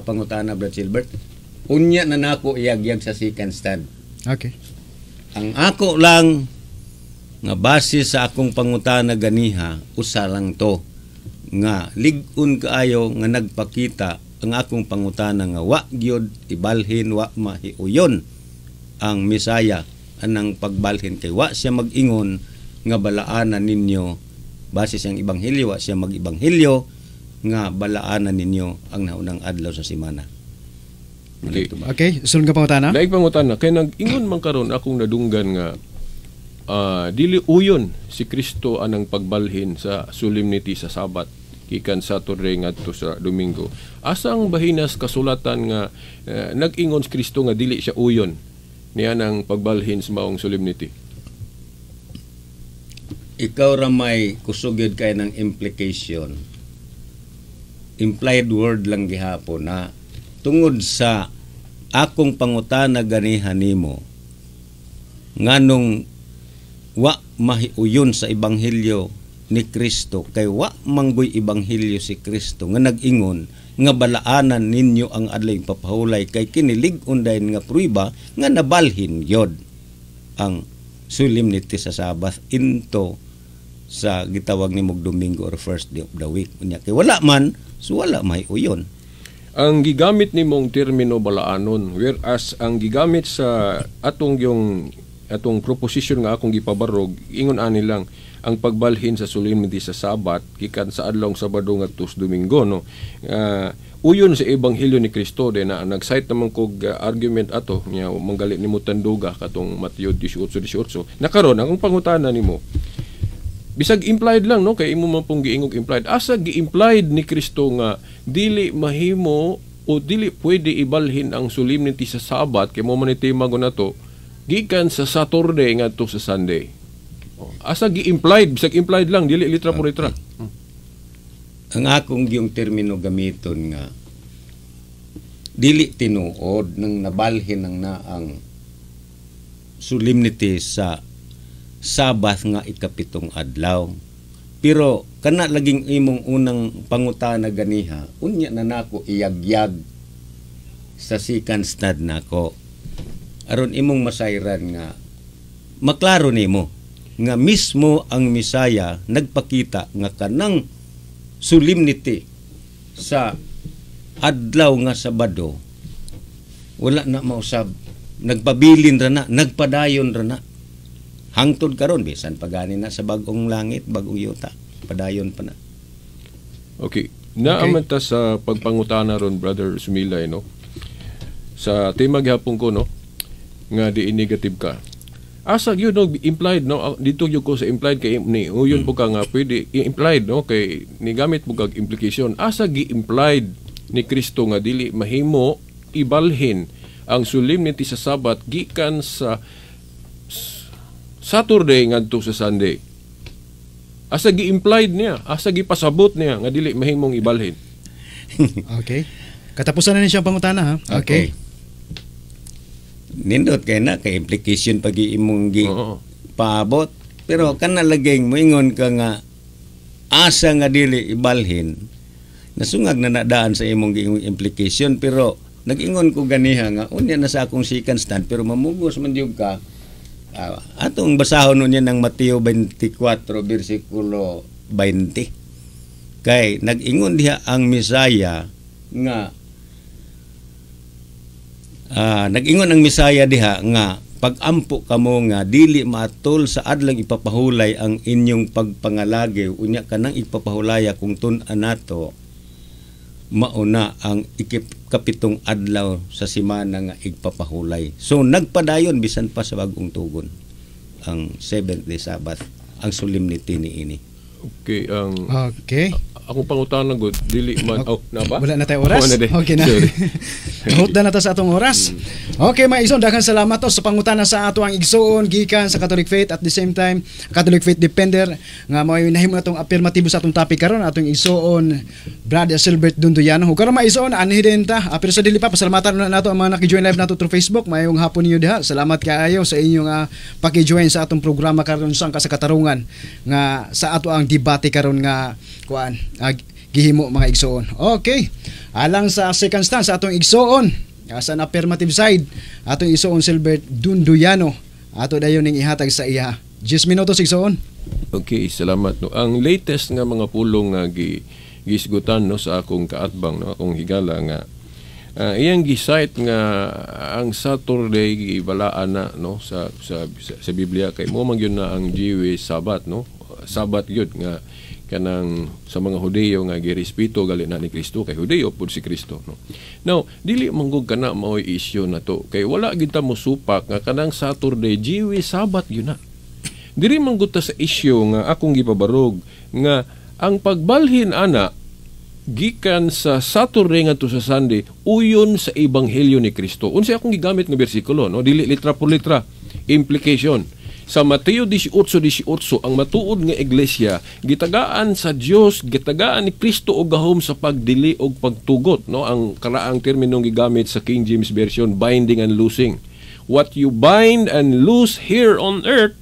pangutana, Brad Silbert. Unya na nako iyagyag sa second stand. Ang ako lang nga base sa akong pangutana ganiha, usa lang to nga lig-on kaayo nga nagpakita ang akong pangutana nga wa gyud ibalhin, wa mahiuyon ang Mesaya anang pagbalhin kay wa siya mag-ingon nga balaanan ninyo base siyang ebanghelyo, wa siya mag-ebanghelyo nga balaanan ninyo ang naunang adlaw sa semana. Okay. Okay, sulod ka pangutana? Laing pangutana kay nag-ingon man karon akong nadunggan nga dili uyon si Kristo anang pagbalhin sa solemnity sa Sabat gikan Saturday ngadto sa Domingo. Asang bahinas kasulatan nga nag-ingon si Kristo nga dili siya uyon niya nang pagbalhin sa maong solemnity? Ikaw ra may kusog gyud kay ng implication. Implied word lang gihapon na tungod sa akong pangutana ganiha nimo nganong wa mahiuyon sa ebanghelyo ni Kristo kay wa manggoy ebanghelyo si Kristo nga nag-ingon nga balaanan ninyo ang adlaw papahulay kay kini lig-on dayon nga prueba nga nabalhin gyud ang solemnity sa Sabbath into sa gitawag nimog Domingo or first day of the week. Unya kay wala man, so wala mahiuyon. Ang gigamit nimong termino balaanon, whereas ang gigamit sa atong yung atong proposition nga akong gipabarog, ingon ani lang ang pagbalhin sa solemnity sa Sabat gikan sa adlawng Sabado ngadto sa Domingo, no. Uyon sa ebanghelyo ni Kristo din na nag-cite naman kog argument ato nya manggali nimo tanduga katong Mateo 18:18. Nakaron akong pangutana nimo, bisag implied lang, no, kay imo man pong giingog implied, asa gi-implied ni Kristo nga dili mahimo o dili pwede ibalhin ang solemnity sa Sabat kay mo man ni tema ko na to gikan sa Saturday ngadto sa Sunday? Oh, asa gi-implied, bisag implied lang, dili litra por litra? Ang akong giyong termino gamiton nga dili tinuod nang nabalhin ang naang solemnity sa Sabath nga ikapitong adlaw. Pero kana laging imong unang pangutana ganiha, unya na nako iyagyag sa second stand nako. Aron imong masayran nga maklaro nimo nga mismo ang Misaya nagpakita nga kanang solemnity sa adlaw nga Sabado wala na mausab, nagpabilin ra na, nagpadayon ra na hangtod karon, bisan pagani na sa bag-ong langit, bag-ong yuta, padayon pa na. Okay. Naaman ta sa pagpangutana ron, Brother Sumilay, no? Sa tema gihapon ko, no, nga di negative ka. Asa yun, no, implied, no? Dito yun ko sa implied kay ni uyon po ka nga pwede implied, no, kay nigamit mo kag implication. Asa gi-implied ni Kristo nga dili mahimo ibalhin ang solemnity sa Sabat gikan sa Saturday ngadto sa Sunday? Asa gi-implied niya? Asa gipasabot niya nga dili mahimong ibalhin? Okay. Katapusan na ni siyang pangutana ha. Okay. Nindot kay na kay implication pag imong gi paabot, pero kana laging moingon ka nga asa nga dili ibalhin, nasungag na nadaan sa imong giingong implication. Pero nag-ingon ko ganiha nga unya na sa akong second stand, pero mamugos man jud ka. Atong basahon unya ng Mateo 24 bersikulo 20 kay nag-ingon diha ang Mesaya nga nag-ingon ang Mesaya diha nga pag-ampo kamo nga dili maatol sa adlang ipapahulay ang inyong pagpangalagi. Unya kanang ipapahulaya kung tun-an nato mauna ang ikapitong adlaw sa semana nga igpapahulay. So nagpadayon bisan pa sa bag-ong tugon ang seventh day Sabbath, ang solemnity niini. Okay, ang akong pangutana gud dili man, oh, na ba? Wala na tayo oras. Wala na di. Okay na. Sorry. Hutda na ta sa atong oras. Okay, mga igsoon, daghang salamat to sa pangutana sa ato ang igsoon gikan sa Catholic Faith, at the same time Catholic Faith Defender nga mao nahimo natong affirmatibo sa atong topic karon, atong igsoon Brother Silbert Dunduyano. Ug karon, mga igsoon, anhi din ta. Pero sa dili pa, pasalamatan na nato ang mga naki-join live nato through Facebook. Maayong hapon ninyo diha. Salamat kaayo sa inyong paki-join sa atong programa karon sangka sa katarungan nga sa ato ang debate karon nga kuan gihimo, mga igsoon. Okay. Alang sa second stand sa atong igsoon, sa affirmative side, atong igsoon Silbert Dunduyano. Ato dayon ning ihatag sa iya. 10 minutos, igsoon. Okay, salamat, no. Ang latest nga mga pulong nga gisgutan, no, sa akong kaatbang, no, akong higala nga iyang gi-cite nga ang Saturday gibalaan na, no, sa Biblia kay mo man gyud na ang Jewish Sabbath, no. Sabbath gyud nga kanang sa mga Hudeyo nga girespeto gali na ni Kristo kay Hudeyo pud si Kristo, no. Now, dili manggug kana mao'y issue na to kay wala gid ta mosupak nga kanang Saturday Jewish Sabbath gyud na. Diri man gud ta sa issue nga akong gipabarog nga ang pagbalhin ana gikan sa Saturday ngadto sa Sunday uyon sa ebanghelyo ni Kristo. Unsay akong gigamit nga bersikulo, no? Dili litra por litra. Implication. Sa Mateo 18:18, ang matuod nga iglesia gitagaan sa Dios, gitagaan ni Kristo og gahom sa pagdili og pagtugot, no? Ang karaang terminong gigamit sa King James Version, binding and loosing. What you bind and loose here on earth,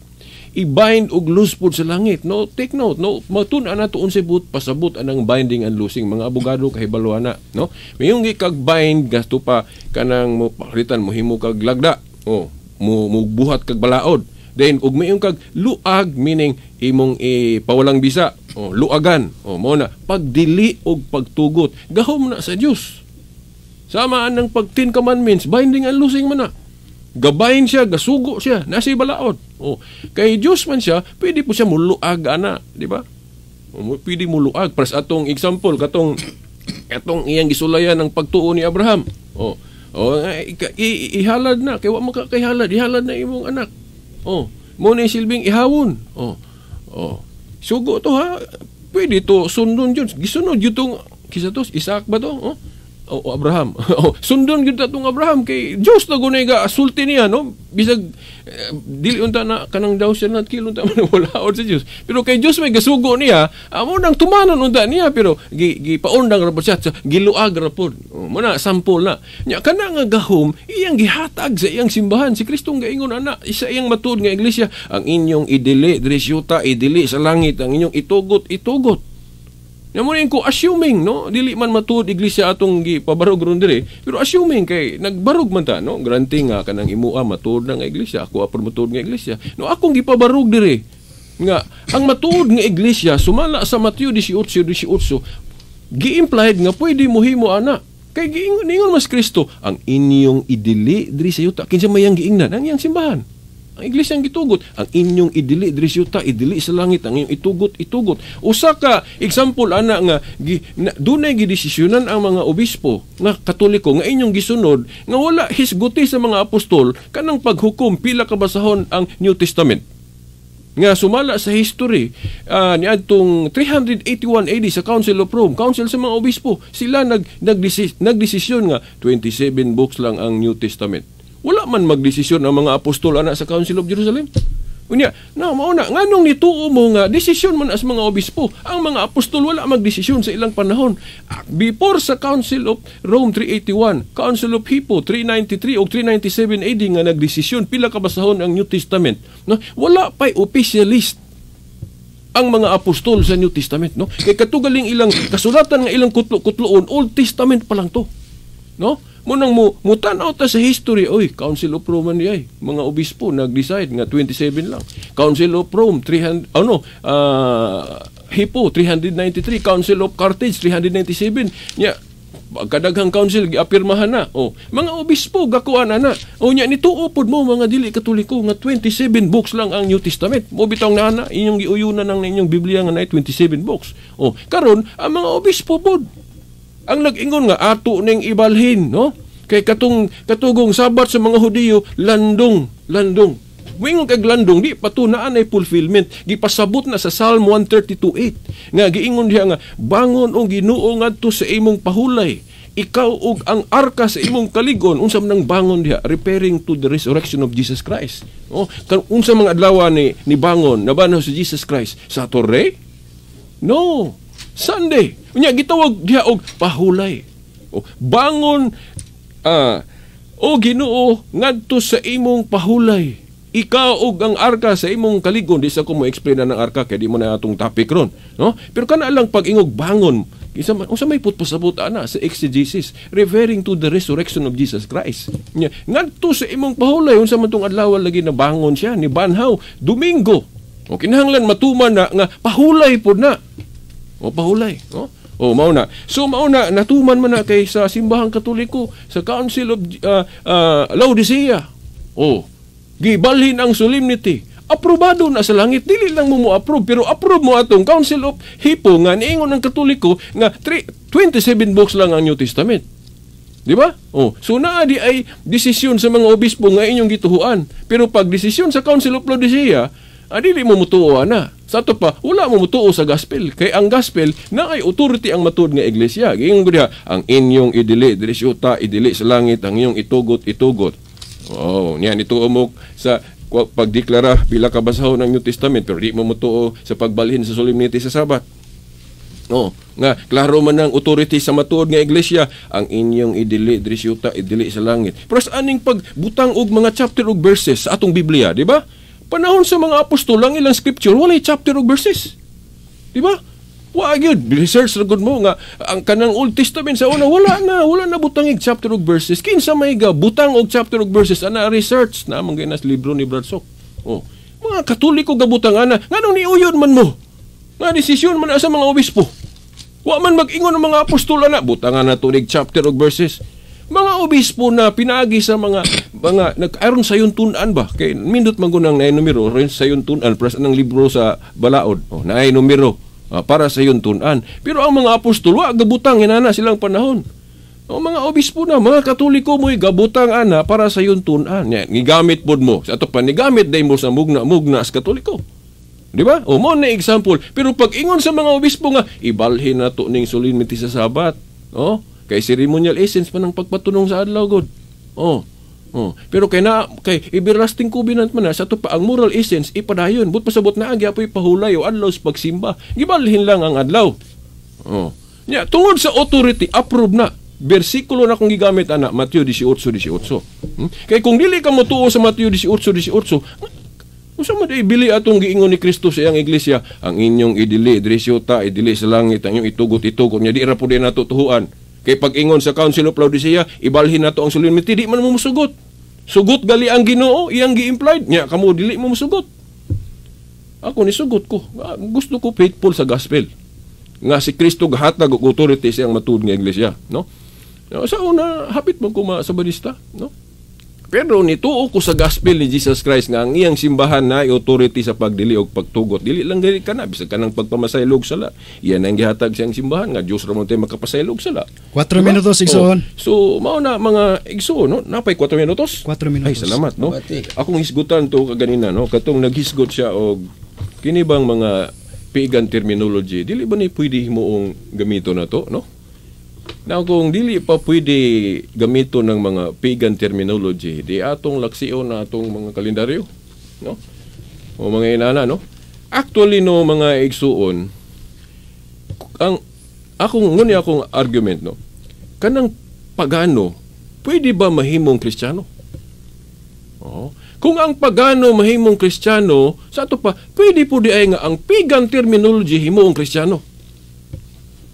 i-bind og loose pud sa langit, no? Take note, no, matun-an nato unsay buot pasabot anang binding and loosing. Mga abogado kahibalo ana, no? Mayong gikag bind gasto pa kanang mo pakritan mo himo kag lagda, oh, mo buhat kag balaod. Then ug mayon kag luag, meaning imong ipawalang bisa, oh, luagan, oh, mo na pagdili og pagtugot, gahom na sa Dios. Sama anang pag Ten Commandments, binding and loosing man na. Gabayin siya, gasugo siya, nasa balaod. Oh, kay Diyos man siya, pwede po siya muluag ana, di ba? O, pwede muluag. Para sa atong example, katong katong iyang gisulayan ng pagtuo ni Abraham. Oh, ihalad na, kay wa man ka kaihalad, ihalad na imong anak. Oh, mo na silbing ihawon. Oh. Sugo to ha. Pwede to sundon yun. Gisunod yun tong, kisa to, Isaac ba to? Oh, o Abraham. Oh, sundon gyud tong Abraham kay Dios na gunay ga sulti niya, no? Bisag dili unta na kanang daw siya not kill unta man wala or sa Dios. Pero kay Dios may gasugo niya, amo nang tumanon unta niya pero gipaundang ra pod siya, so, giluag ra pod. Oh, mo na sample na. Nya kana nga gahom iyang gihatag sa iyang simbahan. Si Kristo gaingon ana isa iyang matuod nga iglesia, ang inyong idili diri sa yuta, idili sa langit, ang inyong itugot, itugot. Nya mo ko assuming, no, dili man matuod iglesia atong gipabarog ron diri, pero assuming kay nagbarog man ta, no, granting nga kanang imua matuod na nga iglesia, ako apod matuod nga iglesia. No, akong gipabarog diri nga ang matuod nga iglesia sumala sa Mateo 18:18 gi-implied nga pwede mohimo ana. Kay giingon ningon mas Kristo, ang inyong idili diri sa yuta, kinsa may ang giingnan? Ang iyang simbahan. Ang iglesia ang gitugot, ang inyong idili diri sa yuta, idili sa langit, ang inyong itugot, itugot. Usa ka example ana nga dunay gidesisyonan ang mga obispo nga Katoliko nga inyong gisunod nga wala hisguti sa mga apostol kanang paghukom pila ka basahon ang New Testament. Nga sumala sa history niadtong 381 AD sa Council of Rome, Council sa mga obispo, sila nagdesisyon nga 27 books lang ang New Testament. Wala man magdesisyon ang mga apostol ana sa Council of Jerusalem. Unya, na mao na nganong nituo mo nga desisyon man as mga obispo? Ang mga apostol wala magdesisyon sa ilang panahon. Before sa Council of Rome 381, Council of Hippo 393 o 397 AD nga nagdesisyon pila ka basahon ang New Testament. No, wala pa'y official list ang mga apostol sa New Testament, no? Kay katugaling ilang kasulatan nga ilang kutlo-kutloon, Old Testament pa lang to. No? Munang mo mutan-aw ta sa history, oy, Council of Rome ni ay mga obispo nag-decide nga 27 lang. Council of Rome 300, ano, Hippo 393, Council of Carthage 397. Nya kadaghang council giapirmahan na. Oh, mga obispo gakuan na. O nya nituo pod mo mga dili Katoliko nga 27 books lang ang New Testament. Mo bitaw na ana inyong giuyunan ng inyong Biblia nga naay 27 books. Oh, karon ang mga obispo pod ang nag-ingon nga ato ning ibalhin, no? Kay katong katugong Sabat sa mga Hudiyo, landong, landong. Moingon kag landong, di patunaan ay fulfillment. Gipasabot na sa Psalm 132:8 nga giingon diha nga bangon og Ginoo ngadto sa imong pahulay. Ikaw ug ang arka sa imong kaligon. Unsa man ang bangon diha? Referring to the resurrection of Jesus Christ. Oh, kan unsa mga adlaw ni bangon, nabanhaw si Jesus Christ? Saturday? No. Sunday. Unya gitawag diha og pahulay. Oh, bangon o Ginoo ngadto sa imong pahulay. Ikaw ug ang arka sa imong kaligon. Di sa ko mo explain na ng arka kay di mo na atong topic ron, no? Pero kana lang pag-ingog bangon, isa man unsa may putpasabot ana sa exegesis, referring to the resurrection of Jesus Christ. Nya, ngadto sa imong pahulay. Unsa man tong adlaw lagi na bangon siya ni banhaw? Domingo. O kinahanglan matuman na nga pahulay pod na. O pahulay, no? O mao na. So mao na, natuman man na kay sa simbahang Katoliko sa Council of Laodicea. O gibalhin ang solemnity. Aprobado na sa langit, dili lang mo mo-approve, pero approve mo atong Council of Hippo nga niingon ang Katoliko nga 27 books lang ang New Testament. Di ba? Oh, so naa di ay desisyon sa mga obispo nga inyong gituhuan. Pero pag desisyon sa Council of Laodicea, dili mo mutuo na. Sa ato pa, wala mo mutuo sa gospel. Kay ang gospel na ay authority ang matuod nga iglesia. Giingon ko diha, ang inyong idili diri sa idili sa langit, ang inyong itugot, itugot. Oh, niyan ituo mo sa pagdeklara pila ka basahon ng New Testament, pero di mo mutuo sa pagbalhin sa solemnity sa Sabat. Oh, nga klaro man ang authority sa matuod nga iglesia, ang inyong idili diri sa idili sa langit. Pero sa aning pagbutang og mga chapter og verses sa atong Biblia, di ba? Panahon sa mga apostol, ang ilang scripture walay chapter og verses. Di ba? Wa gyud, research ra gud mo nga ang kanang Old Testament sa una wala na butangig chapter og verses. Kinsa may ga butang og chapter og verses ana? Research na man gyud libro ni Brad Sok. Oh, mga Katoliko gabutang ana, nganong niuyon man mo? Nga desisyon man na sa mga obispo. Wa man mag-ingon ang mga apostol ana, butangan na tunig chapter og verses. Mga obispo na pinaagi sa mga nag aron sayon tun-an ba, kay mindot man gunang naay numero rin sayon tun-an plus anang libro sa balaod. Oh, naay numero para sa tun-an. Pero ang mga apostol wa gabutang inana silang panahon. O mga obispo na, mga Katoliko mo'y gabutang ana para sa tun-an. Yan, gigamit pod mo. Sa ato pa, nigamit day mo sa mugna-mugna sa Katoliko. Di ba? O mo na example. Pero pag ingon sa mga obispo nga, ibalhin na to ning solemnity sa Sabat. Oh, kay ceremonial essence pa ng pagpatunong sa adlaw god. Oh. Oh, pero kay na kay everlasting covenant man na, sa ato pa ang moral essence ipadayon. But pasabot na gyapoy pahulay o adlaw sa pagsimba. Gibalhin lang ang adlaw. Oh. Nya, tungod sa authority, approve na. Bersikulo na kung gigamit ana, Mateo 18:18. Kay kung dili ka motuo sa Mateo 18:18, unsa man day bili atong giingon ni Kristo sa iyang iglesia, ang inyong idili diri sa idili sa langit, ang inyong itugot, itugot? Nya di ra pud nato tuhuan. Kay pag ingon sa Council of Laodicea, ibalhin nato ang solemnity, di man mo musugot. Sugot gali ang Ginoo, iyang gi-implied nya kamo dili mo musugot. Ako ni sugot ko. Gusto ko faithful sa gospel. Nga si Kristo gahatag og authority sa iyang matuod nga iglesia, no? Sa una, hapit mo ko sa badista, no? Pero nituo ko sa gospel ni Jesus Christ nga ang iyang simbahan na authority sa pagdili og pagtugot. Dili lang dili kana bisag kanang pagpamasaylog sala. Iyan ang gihatag siyang simbahan nga Dios ra man tay makapasaylog sala. 4 Diba? minutos, igsoon. Oh. So mao na mga igsoon, no? Napay 4 minutos? 4 minutos. Ay, salamat, no. Bati. Akong hisgutan to kaganina, no, katong naghisgot siya og kini bang mga pagan terminology, dili ba ni pwede himuong gamito na to, no? Now, kung dili pa pwede gamito ng mga pagan terminology, di atong laksion na atong mga kalendaryo, no? O mga inana, no? Actually, no, mga igsuon, ang akong ngunit akong argument, no? Kanang pagano, pwede ba mahimong Kristiyano? Oo. Kung ang pagano mahimong Kristiyano, sa ato pa, pwede po di ay nga ang pagan terminology himuong Kristiyano.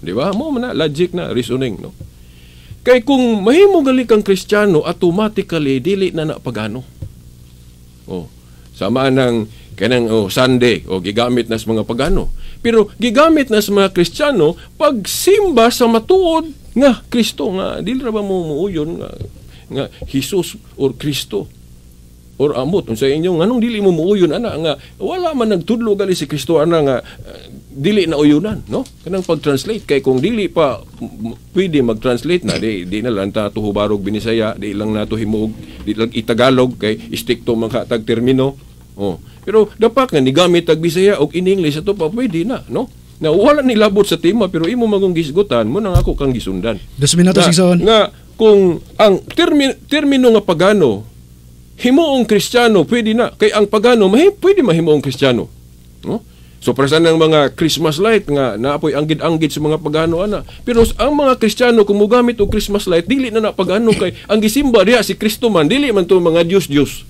Di ba? Mo man na, logic na, reasoning, no? Kay kung mahimo gali kang Kristiyano, automatically dili na na pagano. Oh, sama ng kanang oh, Sunday, oh, gigamit na sa mga pagano. Pero gigamit na sa mga Kristiyano pagsimba sa matuod nga Kristo, nga dili ra ba mo muuyon nga Jesus or Kristo or amot unsa inyo, nganong dili mo muuyon ana nga wala man nagtudlo gali si Kristo ana nga dili na uyunan, no? Kanang pag-translate, kay kung dili pa pwede mag-translate na, di na lang ta tuhubarog Binisaya, di lang nato himuog, di lang itagalog kay istikto man ka tag termino. Oh, pero dapat nga nigamit tag Bisaya og in English, ato pa pwede na, no? Na wala ni labot sa tema pero imo magong gisgutan mo nang ako kang gisundan. 2 minutos, Na, igsoon. nga kung ang termino nga pagano himuong Kristiyano, pwede na kay ang pagano pwede mahimuong Kristiyano, no? So para sa nang mga Christmas light nga naapoy anggid-anggid sa mga pagano ana. Pero ang mga Kristiyano, kung mogamit og Christmas light, dili na na pagano kay ang gisimba diha si Kristo man, dili man to mga Dios-Dios.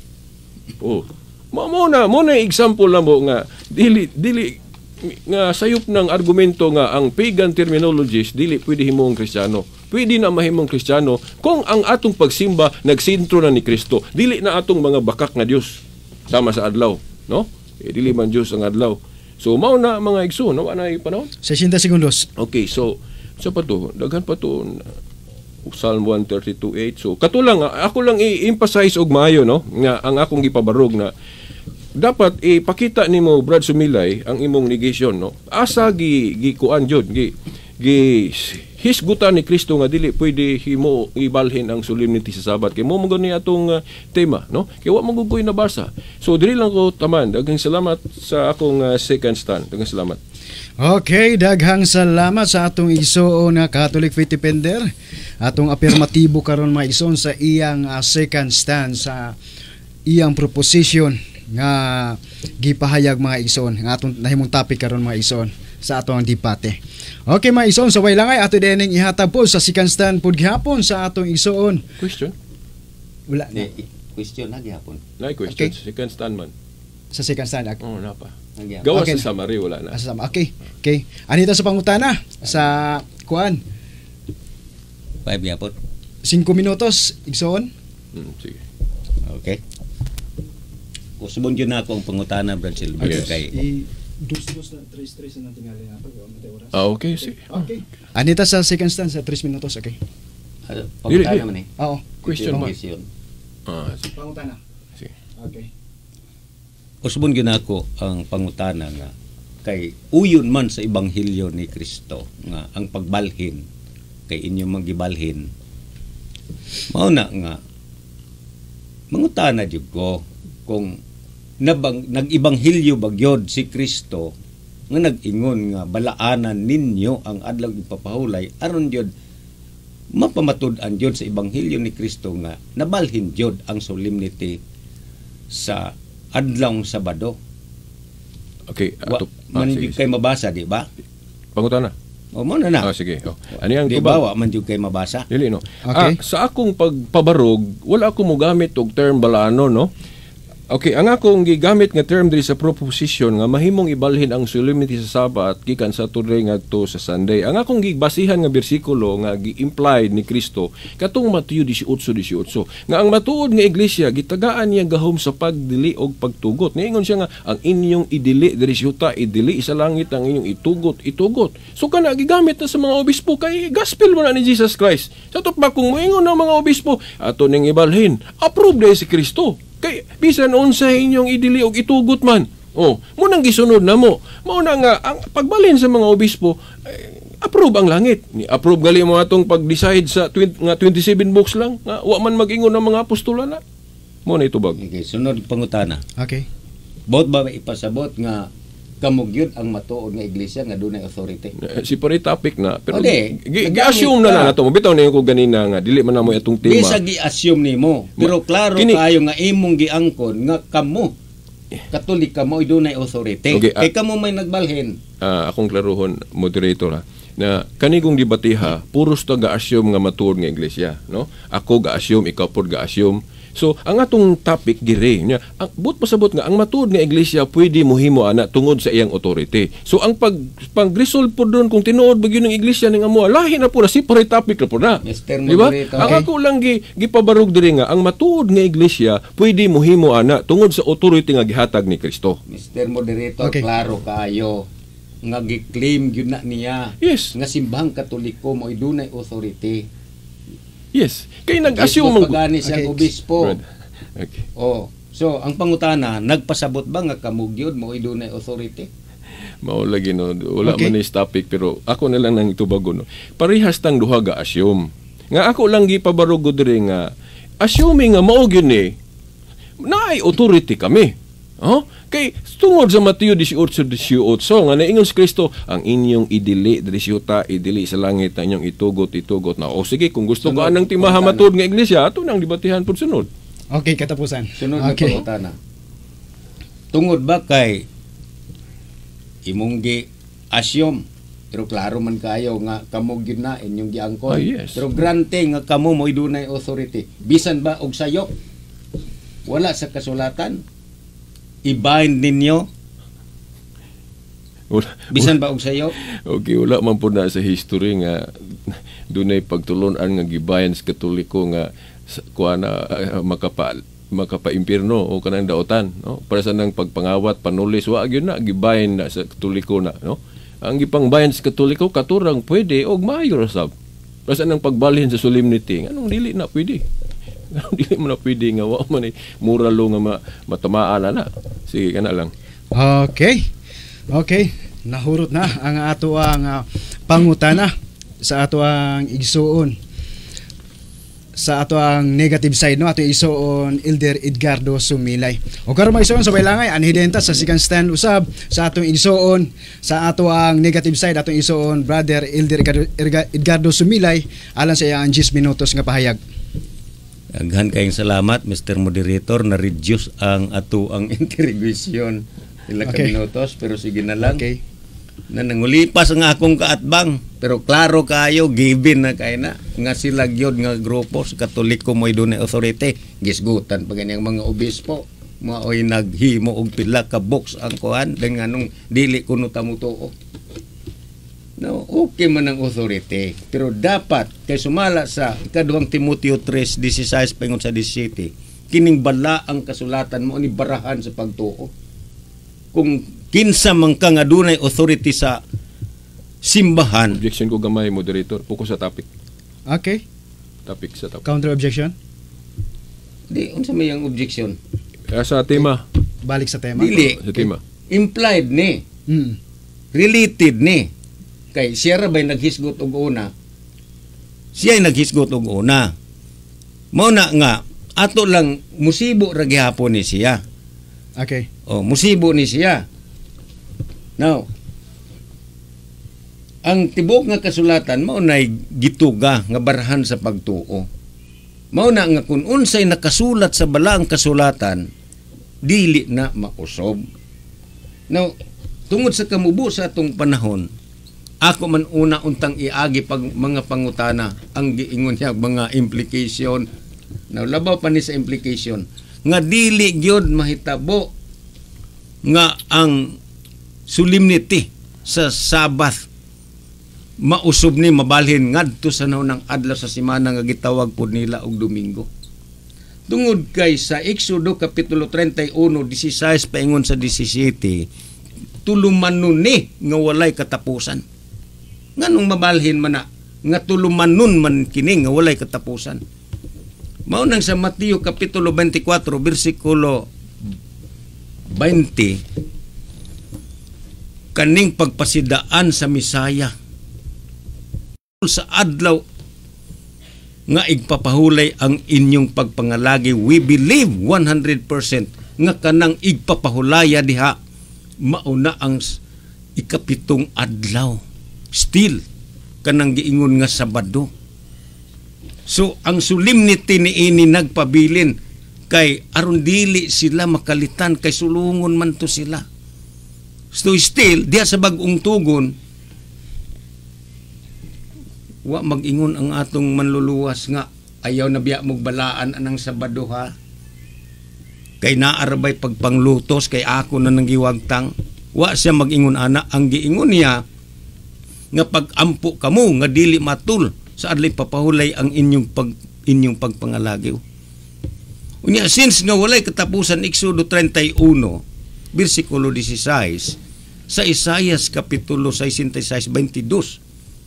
Oh. Mo na example na mo nga dili dili nga sayop ng argumento nga ang pagan terminologies dili pwede himong Kristiyano. Pwede na mahimong Kristiyano kung ang atong pagsimba nagsentro na ni Kristo. Dili na atong mga bakak nga Dios sama sa adlaw, no? Eh, dili man Dios ang adlaw. So mao na, mga igsoon, no, na panahon. 60 segundos. Okay, so sa pa to, daghan pa to, Psalm 132:8. So kato lang, ako lang i-emphasize og maayo, no, nga ang akong gipabarog na dapat ipakita nimo, Brad Sumilay, ang imong negation, no. Asa gi gikuan jud gi gi hisgutan ni Kristo nga dili pwede himo ibalhin ang solemnity sa Sabat kay mo mo gani atong tema, no, kay wa mo koy nabasa. So diri lang ko taman. Daghang salamat sa akong second stand. Daghang salamat. Okay, daghang salamat sa atong igsoon nga Catholic Faith Defender. Atong apirmatibo karon, mga igsoon, sa iyang second stand sa iyang proposition nga gipahayag, mga igsoon, nga atong nahimong topic karon, mga igsoon, sa atong debate. Okay, mga igsoon, sa way langay ato dining ihatag po sa second stand pud gihapon sa atong igsoon. Question. Wala na. Di, question na gihapon. Na question. Okay. Second stand man. Sa second stand. Oh, na pa. Na gihapon. Gawa Okay. sa summary, wala na. Asa sama. Okay. Anita sa pangutana sa kuan. 5 gihapon. 5 minutos, igsoon. Sige. Okay. Usbon jud na ako ang pangutana, Brad Silver, Yes. kay I dos dos na tres tres na tingali nato kay wa oras. Ah, okay, sige. Okay. Anita sa second stand sa 3 minutos, okay. Pangutana Dili, man eh. Oo. Question man. Question. Ah, sige. Pangutana. Sige. Okay. Usbon gyud nako ang pangutana nga kay uyon man sa ebanghelyo ni Kristo nga ang pagbalhin kay inyong magibalhin, mao na nga mangutana jud ko kung nag-ebanghelyo ba gyud si Kristo nga nag-ingon nga balaanan ninyo ang adlaw ipapahulay aron gyud mapamatud-an gyud sa ebanghelyo ni Kristo nga nabalhin gyud ang solemnity sa adlawng Sabado. Okay, Wa, ato, ah, man sige, jud kay mabasa, di ba? Pangutana. O mo na na. Ah, sige. Oh. Ano yung Di ba wa man jud kay mabasa? Dili, no. Okay. Ah, sa akong pagpabarog, wala ako mogamit og term balaano, no. Okay, ang akong gigamit nga term diri sa proposition nga mahimong ibalhin ang solemnity sa Sabat gikan sa Saturday ngadto sa Sunday. Ang akong gibasihan nga bersikulo nga gi-implied ni Kristo katong Mateo 18:18 nga ang matuod nga iglesia gitagaan niya gahom sa pagdili og pagtugot. Niingon siya nga ang inyong idili diri sa yuta idili sa langit, ang inyong itugot itugot. So kana gigamit na sa mga obispo kay gospel mo na ni Jesus Christ. Sa pa kung moingon ang mga obispo ato ning ibalhin, approve dahil si Kristo. Kay bisan unsa inyong idili og itugot man. Oh, mo nang gisunod na mo. Mao na nga ang pagbalhin sa mga obispo eh, approve ang langit. Ni approve gali mo atong pag-decide sa 20, nga 27 books lang nga wa man mag-ingon ang mga apostola na. Mo na itubag. Okay, sunod pangutana. Okay. Bot ba ipasabot nga kamo gyud ang matuod nga iglesia nga dunay authority? Eh, separate topic na pero O, di. gi-assume na na nato. Bitaw na ko ganina nga dili man namo atong tema. Bisa gi-assume nimo, pero klaro kaayo nga imong giangkon nga kamo Katolik mo dunay authority. Okay, Kay kamo may nagbalhin. Akong klaruhon, moderator ha, na kanigong debatiha puros ta ga-assume nga matuod nga iglesia, no? Ako ga-assume, ikaw pod ga-assume. So ang atong topic dire nya ang but pasabot nga ang matuod nga iglesia pwede mohimo ana tungod sa iyang authority. So ang pag resolve pod doon kung tinuod ba gyud ng iglesia ning amo, lahi na po na, separate topic na po na. Mr. Di ba? Moderator. Ang ako lang gipabarog diri nga ang matuod nga iglesia pwede mohimo ana tungod sa authority nga gihatag ni Kristo. Mr. Moderator, Okay. klaro kaayo nga gi-claim gyud na niya nga simbahang Katoliko mo dunay authority. Yes, kay nag-assume man man pagani siya obispo. Brad. Okay. Oh, so ang pangutana, nagpasabot ba nga kamo gyud mo dunay authority? Mao lagi, no, wala man is topic pero ako na lang nang itubago, no. Parehas tang duha ga assume. Nga ako lang gipabarog ko diri nga assuming nga mao gyud ni naay authority kami. Oh? Kay tungod sa Mateo 18:18 nga naingon si Kristo, ang inyong idili diri sa yuta, idili sa langit, ang inyong itugot, itugot na. O sige, kung gusto ka Sunod, anang timaha pangutana. matud nga iglesia, ato nang debatihan pud sunod. Okay, katapusan. Sunod na pangutana. Tungod ba kay imong gi assume, pero klaro man kayo nga kamo gyud na inyong giangkon. Ah, yes. Pero grante nga kamo mo dunay authority. Bisan ba og sayop wala sa kasulatan, i-bind ninyo? Wala, Bisan ba og sayop? Okay, wala man po na sa history nga dunay pagtulon-an nga gibayan sa Katoliko nga kuha na makapa-impierno o kanang daotan, no? Para sa nang pagpangawat, panulis, wa gyud na gibayan na sa Katoliko na, no? Ang gipangbayan sa Katoliko katurang pwede og maayo ra sab. Para sa nang pagbalhin sa solemnity, nganong dili na pwede? Nganong dili man na pwede nga wa man ay moral law nga matamaan na na? Sige, kana lang. Okay. Okay. Nahurot na ang ato ang pangutana sa ato ang igsuon, sa ato ang negative side, no, ato igsuon Elder Edgardo Sumilay. O karon, mga igsuon, sa baylangay anhi ta sa second stand usab sa atong igsuon, sa ato ang negative side, atong igsuon Brother Elder Edgardo Sumilay alang sa iyang 10 minutos nga pahayag. Daghan kayong salamat, Mr. Moderator, na reduce ang ato ang interrogation ila ka minutos, pero sige na lang. Na nangulipas ang akong kaatbang, pero klaro kayo, given na kay na nga sila gyud nga grupo sa Katoliko mo'y dunay authority. Gisgutan pa gani ang mga obispo, maoy naghimo og pila ka books ang kuan dengan anong dili kuno ta motuo. No, okay man ang authority, pero dapat kay sumala sa ikaduhang Timoteo 3:16 paingon sa 17, kining bala ang kasulatan mo ni barahan sa pagtuo. Kung kinsa man ka nga dunay authority sa simbahan. Objection ko gamay, moderator. Focus sa topic. Okay. Topic sa topic. Counter objection. Di unsa may ang objection? Sa tema. Balik sa tema. Dili. Sa tema. Implied ni, related ni, kay siya ra ba'y naghisgot og una? Siya ay naghisgot og una. Mao na nga ato lang musibo ra gihapon ni siya. Oh, musibo ni siya. Now, ang tibok nga kasulatan mao nay gituga nga barahan sa pagtuo. Mao na nga kung unsay nakasulat sa balaang kasulatan, dili na mausob. Now, tungod sa kamubo sa atong panahon, ako man una untang iagi pag mga pangutana ang giingon niya mga implication. Now, labaw pa ni sa implication nga dili gyud mahitabo nga ang solemnity sa Sabbath mausob ni, mabalhin ngadto sa naunang adlaw sa semana nga gitawag pod nila og Domingo. Tungod kay sa Exodo kapitulo 31, 16 paingon sa 17, tulumanon ni nga walay katapusan. Nganong mabalhin man na nga tulumanon man kini nga walay katapusan? Mao nang sa Mateo kapitulo 24 bersikulo 20, kaning pagpasidaan sa Misaya sa adlaw nga igpapahulay ang inyong pagpangalagi, we believe 100% nga kanang igpapahulaya diha mauna ang ikapitong adlaw, still kanang giingon nga Sabado. So ang solemnity ni ini nagpabilin kay aron dili sila makalitan, kay sulungon man to sila. So still diha sa bag-ong tugon, wa mag-ingon ang atong manluluwas nga ayaw na biya mog balaan anang Sabado ha, kay naarabay pagpanglutos, kay ako na nang giwagtang. Wa siya mag-ingon ana. Ang giingon niya nga pag-ampo kamo nga dili matul sa adlay papahulay ang inyong pagpangalagi. Unya, since nga walay katapusan, Exodo 31 bersikulo 16, sa Isayas kapitulo 66 22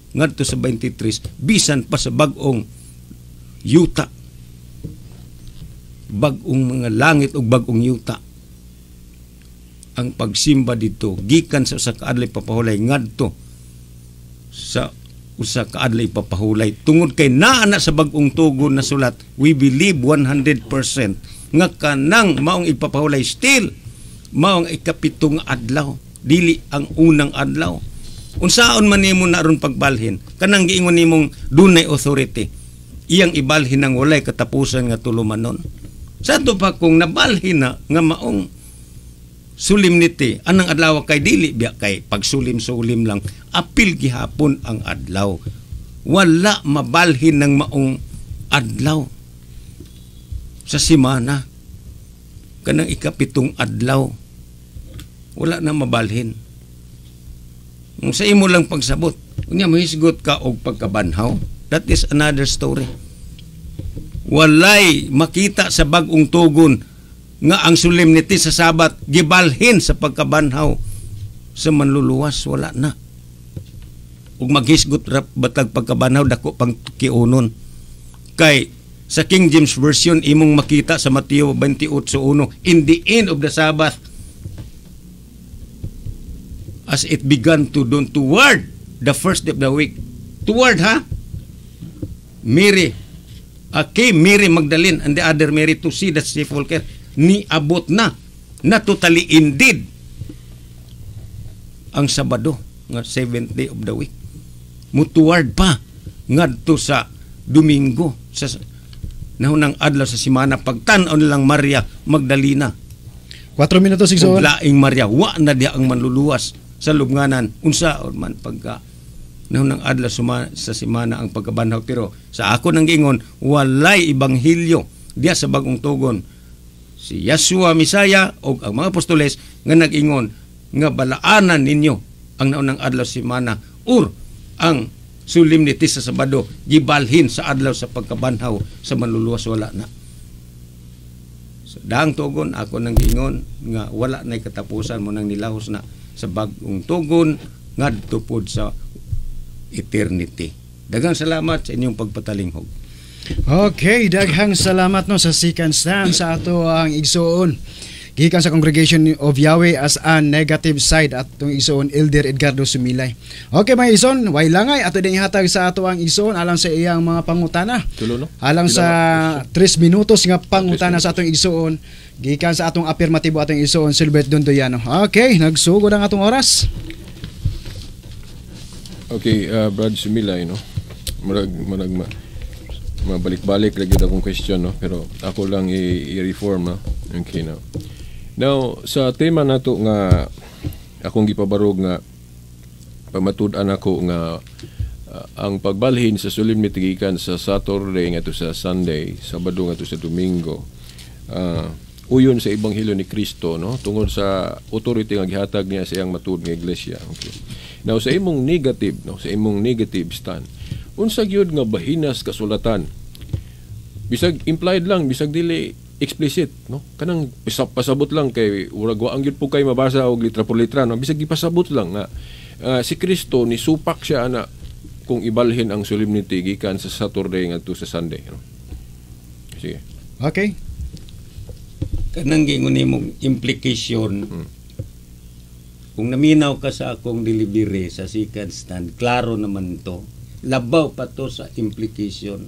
ngadto sa 23, bisan pa sa bag-ong yuta, bag-ong mga langit ug bag-ong yuta, ang pagsimba dito gikan sa usa ka adlaw papahulay ngadto sa usa ka adlaw papahulay, tungod kay naa na sa bag-ong tugon na sulat, we believe 100% nga kanang maong ipapahulay still Mao ang ikapitong adlaw, dili ang unang adlaw. Unsaon man nimo na aron pagbalhin, kanang giingon nimong dunay authority, iyang ibalhin ang walay katapusan nga tulumanon. Sa ato pa kung nabalhin na nga maong solemnity anang adlaw, kay dili biya kay pagsulim-sulim lang, apil gihapon ang adlaw. Wala mabalhin ng maong adlaw sa simana, kanang ikapitong adlaw, wala na mabalhin. Kung sa imo lang pagsabot, unya mohisgot ka og pagkabanhaw, that is another story. Walay makita sa Bag-ong Tugon nga ang solemnity sa Sabat gibalhin sa pagkabanhaw sa Manluluwas. Wala na. Ug maghisgot ra batag pagkabanhaw, dako pang kiunon, kay sa King James Version imong makita sa Mateo 28:1, "In the end of the Sabbath, as it began to dawn toward the first day of the week," toward ha, "Mary, okay, Mary Magdalene and the other Mary to see the sepulchre." Niabot na na totally indeed ang Sabado nga seventh day of the week, mutuward pa ngadto sa Domingo, sa nahunang adlaw sa simana, pagtan-aw nilang Maria Magdalena 4 minutos, igsoon. ug laing Maria, wa na diha ang Manluluwas sa lubnganan. Unsa man pagka nahunang adlaw sa simana ang pagkabanhaw? Pero sa ako nang giingon, walay ebanghelyo diha sa Bagong Tugon si Yeshua Misaya o ang mga apostoles nga nag-ingon nga balaanan ninyo ang naunang adlaw sa simana or ang solemnity sa Sabado gibalhin sa adlaw sa pagkabanhaw sa Manluluwas. Wala na. Sa Daang Tugon, ako nang giingon nga wala na'y katapusan mo nang nilahos na sa Bagong Tugon ngadto pod sa eternity. Daghang salamat sa inyong pagpatalinghog. Okay, daghang salamat, no, sa second stand sa ato ang igsoon gikan sa Congregation of Yahweh as a negative side, atong igsoon Elder Edgardo Sumilay. Okay, mga igsoon, way langay, ato din ihatag sa ato ang igsoon alang sa iyang mga pangutana. Tulo, no? Alang Pila sa ba? 3 minutos nga pangutana sa atong igsoon gikan sa atong apirmatibo, atong igsoon Silbert Dondoyano. Okay, nagsugod ang atong oras. Okay, Brad Sumilay, no? Murag mabalik-balik lagi akong question, no? Pero ako lang i-reform, no? Okay, no? Now, sa tema nato nga akong gipabarog nga pamatud-an ako nga ang pagbalhin sa solemnity gikan sa Saturday ngadto sa Sunday, Sabado ngadto sa Domingo, uyon sa ebanghelyo ni Kristo, no, tungod sa authority nga gihatag niya sa iyang matuod nga iglesia. Okay. Now, sa imong negative, no, sa imong negative stand, unsa gyud nga bahinas kasulatan, bisag implied lang, bisag dili explicit, no, kanang pasabot lang, kay urag wa ang gyud po kay mabasa og litra por litra, no, bisag gipasabot lang nga si Kristo ni supak siya ana kung ibalhin ang solemnity gikan sa Saturday ngadto sa Sunday, no? Sige. Okay. Kanang giingon nimong implication, kung naminaw ka sa akong delivery sa second stand, klaro naman to. Labaw pa to sa implication,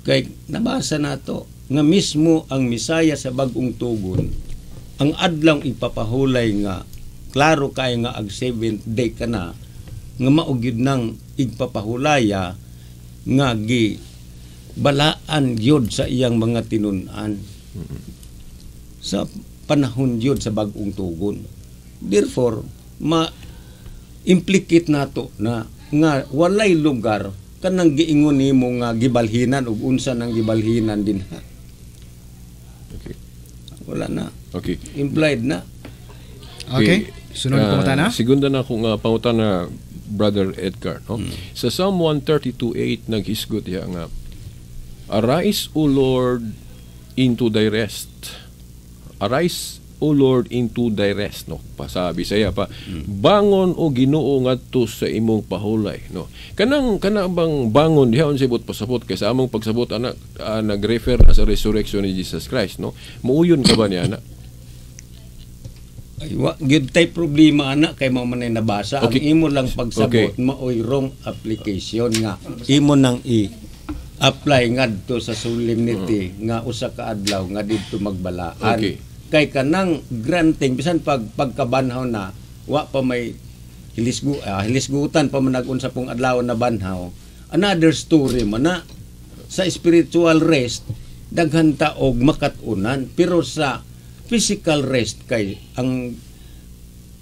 kay nabasa nato nga mismo ang Misaya sa Bagong Tugon, ang adlaw ipapahulay nga klaro kay nga ag seventh day ka na nga mao gyud nang igpapahulaya nga gi balaan gyud sa iyang mga tinun-an sa panahon gyud sa Bagong Tugon. Therefore, ma implicate nato na nga walay lugar kanang giingon nimo nga gibalhinan ug unsa nang gibalhinan din ha. Wala na. Implied na. Okay. Sunod na pangutana. Segunda na akong pangutana, Brother Edgar, no? Sa Psalm 132:8 naghisgot diha nga, "Arise, O Lord, into thy rest. Arise, O Lord, into thy rest," no? Pa sa Bisaya pa, "Bangon o Ginoo ngadto sa imong pahulay," no? Kanang kana bang bangon diha, unsay buot pasabot? Kay sa among pagsabot ana, nag-refer na sa resurrection ni Jesus Christ, no? Muuyon ka ba niya ana? Ay, wa gyud tay problema ana kay mao man ay nabasa. Ang imo lang pagsabot maoy wrong application nga imo nang i apply ngadto sa solemnity nga usa ka adlaw nga didto magbalaan. Kay kanang granting bisan pag pagkabanhaw na, wa pa may hilisgutan pa man nag-unsa pong adlaw na banhaw. Another story man na. Sa spiritual rest daghan ta og makat-unan, pero sa physical rest, kay ang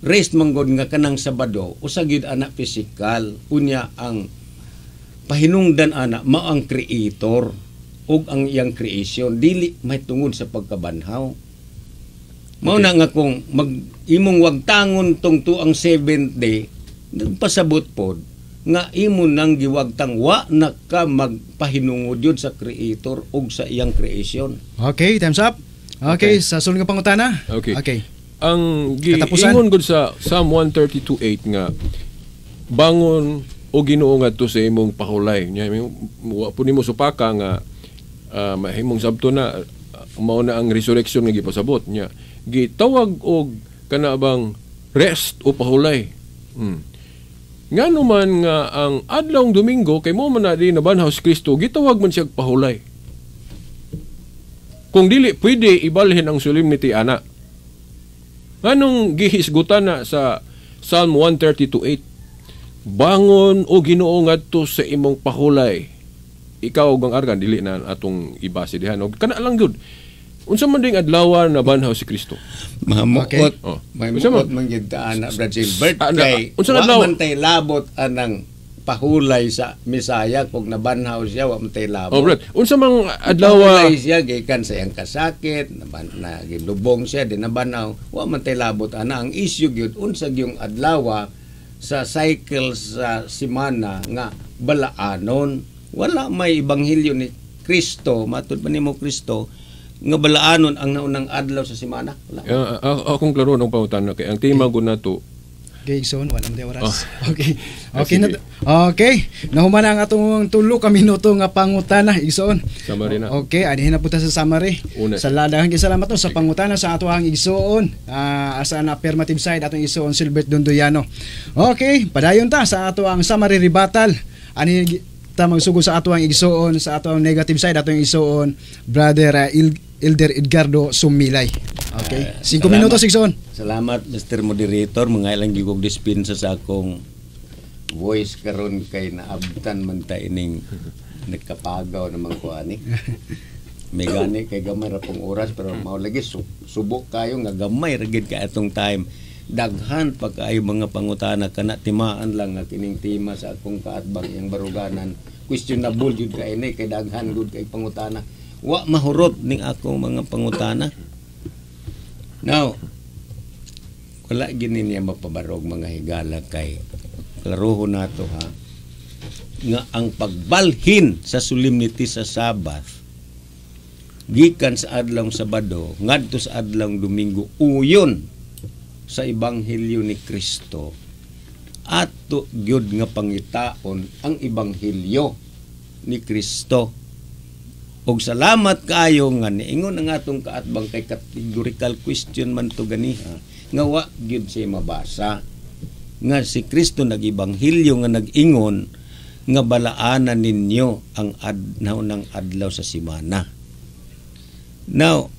rest manggod nga kanang Sabado usa gyud ana physical. Unya ang pahinungdan ana mao ang creator ug ang iyang creation, dili may tungod sa pagkabanhaw. Mao na nga kung mag imong wagtangon tong tuang seventh day, nagpasabot pod nga imo nang giwagtang wa na ka magpahinungod yun sa creator ug sa iyang creation. Okay, time's up. Okay, sa sulod nga pangutana. Okay. Okay. Ang Katapusan. giingon gud sa Psalm 132:8 nga bangon o Ginoo ngadto sa imong pahulay. Nya wa po nimo supaka nga mahimong sabto na mao na ang resurrection nga gipasabot nya. Gitawag og kana bang rest o pahulay. Ngano man nga ang adlawng Domingo kay mo man na di nabanhaw si Kristo, gitawag man siya pahulay? Kung dili pwede ibalhin ang solemnity ana. Nganong gihisgutan na sa Psalm 132:8? Bangon o Ginoo ngadto sa imong pahulay. Ikaw og ang argan, dili na atong ibase diha. Og kana lang gyud. Unsa man ding adlaw na banhaw si Kristo? Mamuot. Okay. Oh. May Unsa muot man gyud ta ana, Brad Gilbert, kay unsa wa adlaw? man tay labot anang pahulay sa Misaya. Kung nabanhaw siya, wa man tay labot. Oh, Brad, unsa mang adlaw Pahulay siya gikan sa iyang kasakit, na gilubong siya, di nabanhaw, wa man tay labot ana. Ang issue gyud, unsa gyung adlaw sa cycle sa simana nga balaanon? Wala may ebanghelyo ni Kristo, matud pa nimo Kristo, nga balaanon ang naunang adlaw sa simana. Wala. Akong klaro ng pangutana kay ang tema gud nato. Okay, Igsoon, wala mo oras. Okay. Okay Ah, na. sige. Okay. Nahuman na ang atong 3 ka minuto nga pangutana, Igsoon. Summary na. Okay, anihin na punta sa summary. Una. Sa daghang salamat to sa pangutana sa ato ang igsoon. Asa na affirmative side atong igsoon Silbert Dondoyano. Okay, padayon ta sa ato ang summary rebuttal. Ani ta magsugod sa ato ang igsoon sa ato ang negative side, atong igsoon Brother Elder Edgardo Sumilay. Okay. 5 Salamat. minutos, igsoon. Salamat, Mr. Moderator, mga ilang gigog dispensa sa akong voice karon kay naabtan man ta ining nagkapagaw naman ko ani. May gani kay gamay ra pong oras, pero mao lagi subok kayo nga gamay ra gid kay atong time. Daghan pa kaayo mga pangutana, kana timaan lang nga kining tema sa akong kaatbang iyang baruganan. Questionable jud kay ini kay daghan gud kay pangutana. Wa mahurot ning akong mga pangutana. Now, wala gini niya mapabarog, mga higala, kay klaroho nato ha nga ang pagbalhin sa solemnity sa Sabbath gikan sa adlawng Sabado ngadto sa adlawng Domingo uyon sa ebanghelyo ni Kristo. Ato gyud nga pangitaon ang ebanghelyo ni Kristo. Og salamat kaayo nga niingon ang atong kaatbang kay categorical question man to ganiha nga wa gyud siya mabasa nga si Kristo nag-ebanghelyo nga nag-ingon nga balaanan ninyo ang adlaw ng adlaw sa simana. Now,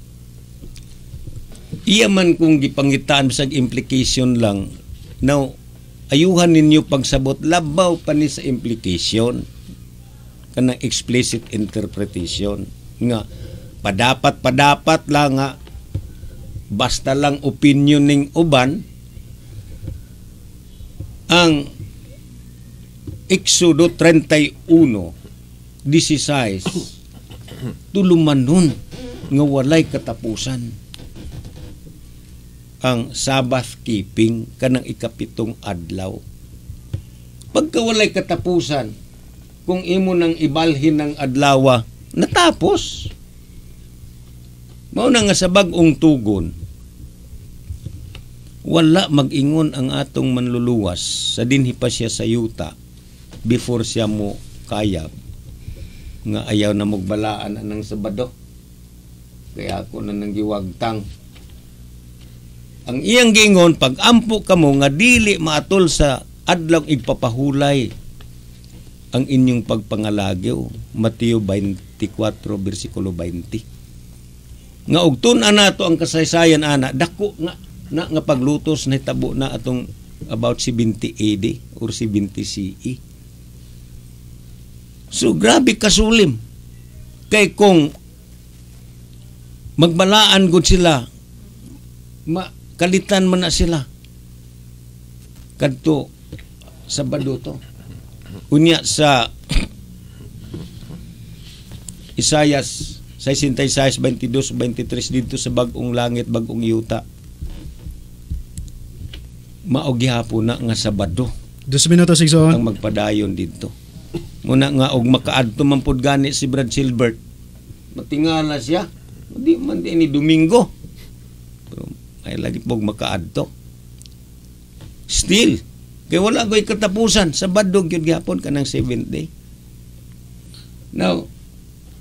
iya man kung gipangitaan sa implication lang. Now, ayuhan ninyo pagsabot, labaw pa ni sa implication kanang explicit interpretation nga padapat padapat lang nga basta lang opinion ning uban. Ang Exodo 31:16, tulumanon nga walay katapusan ang Sabbath keeping kanang ikapitong adlaw. Pagka walay katapusan, kung imo nang ibalhin ng adlawa, natapos. Mao na nga sa bag-ong tugon, wala mag-ingon ang atong manluluwas sa dinhi pa siya sa yuta before siya mo kayab nga ayaw na mogbalaan anang Sabado kaya ako na nang giwagtang. Ang iyang giingon, pag ampo kamo nga dili maatol sa adlaw igpapahulay ang inyong pagpangalagyo. Mateo 24 bersikulo 20. Nga og tun-an nato ang kasaysayan ana, dako nga na nga paglutos nahitabo na atong about 70 AD or 70 CE. So grabe kasulim. Kay kung magbalaan gud sila, makalitan man na sila kadto Sabado to. Unya sa Isayas 66, 22, 23, dito sa bagong langit, bagong yuta, mao gihapon na nga Sabado 2 minutos, igsoon. Ang magpadayon dito. Muna nga og makaadto man pud gani si Brad Silbert, matingala siya. Di man di ni Domingo. Pero ay lagi pog makaadto. Still, kay wala ko'y katapusan, Sabado gyud gihapon kanang seventh day. Now,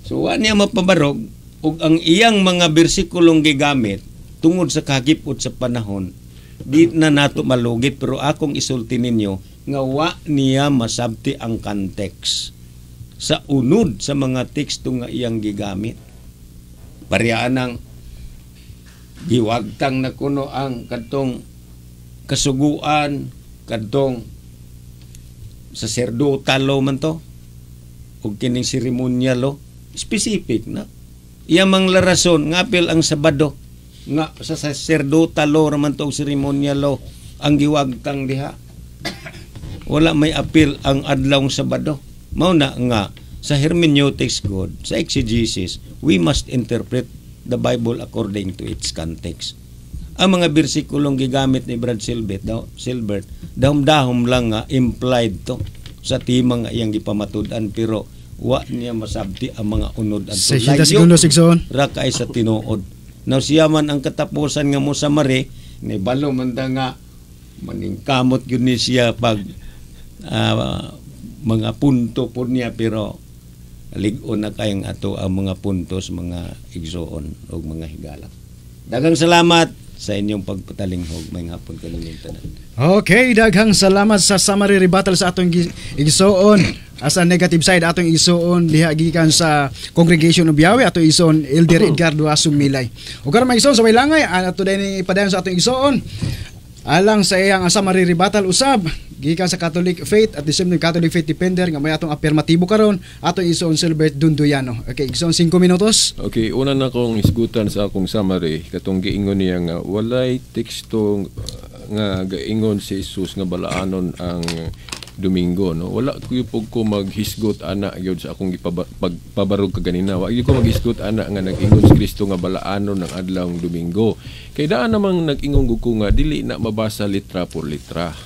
so wa niya mapabarog ug ang iyang mga bersikulong gigamit, tungod sa kahagipot sa panahon, di na nato malugit, pero akong isulti ninyo nga wa niya masabti ang context sa unod sa mga teksto nga iyang gigamit. Parehas ang giwagtang na kuno ang kadtong kasuguan, kadtong sacerdotal law man to ug kining ceremonial law, specific na iya mang larason nga apil ang Sabado nga sa sacerdotal law raman to ug ceremonial law ang giwagtang diha. Wala may apil ang adlawng Sabado. Mao na nga sa hermeneutics god, sa exegesis, we must interpret the Bible according to its context. Ang mga bersikulong gigamit ni Brad Silbert daw, Silbert, dahom-dahom lang nga implied to sa tema nga iyang gipamatud-an, pero wa niya masabti ang mga unod adto. 60 segundos, igsoon. Ra kay sa tinuod. Now siya man ang katapusan nga mo sa mare ni balo man ta nga maningkamot gyud ni siya pag mga punto po niya, pero lig-on na kayang ato ang mga puntos, mga igsoon ug mga higala. Daghang salamat sa inyong pagpatalinghog. May hapon kaninyong tanan. Okay, daghang salamat sa summary rebuttal sa atong igsoon. As a negative side, atong igsoon diha gikan sa Congregation of Yahweh, atong igsoon Elder Edgardo Asumilay. Ug karon, mga igsoon, sa way langay, ato din ipadayon sa atong igsoon alang sa iyang summary rebuttal usab gikan sa Catholic Faith at the same time Catholic Faith Defender nga may atong affirmatibo karon, atong igsoon Silbert Dunduyano. Okay, igsoon, 5 minutos. Okay, una na kong isgutan sa akong summary katong giingon niya nga walay teksto nga gaingon si Jesus nga balaanon ang Domingo, no. Wala ko pug ko maghisgot ana gyud sa akong gipagpabarog kaganina. Wa gyud ko maghisgot ana nga nag-ingon si Kristo nga balaanon ang adlawng Domingo, kay daan namang nag-ingon gud ko nga dili na mabasa litra por litra,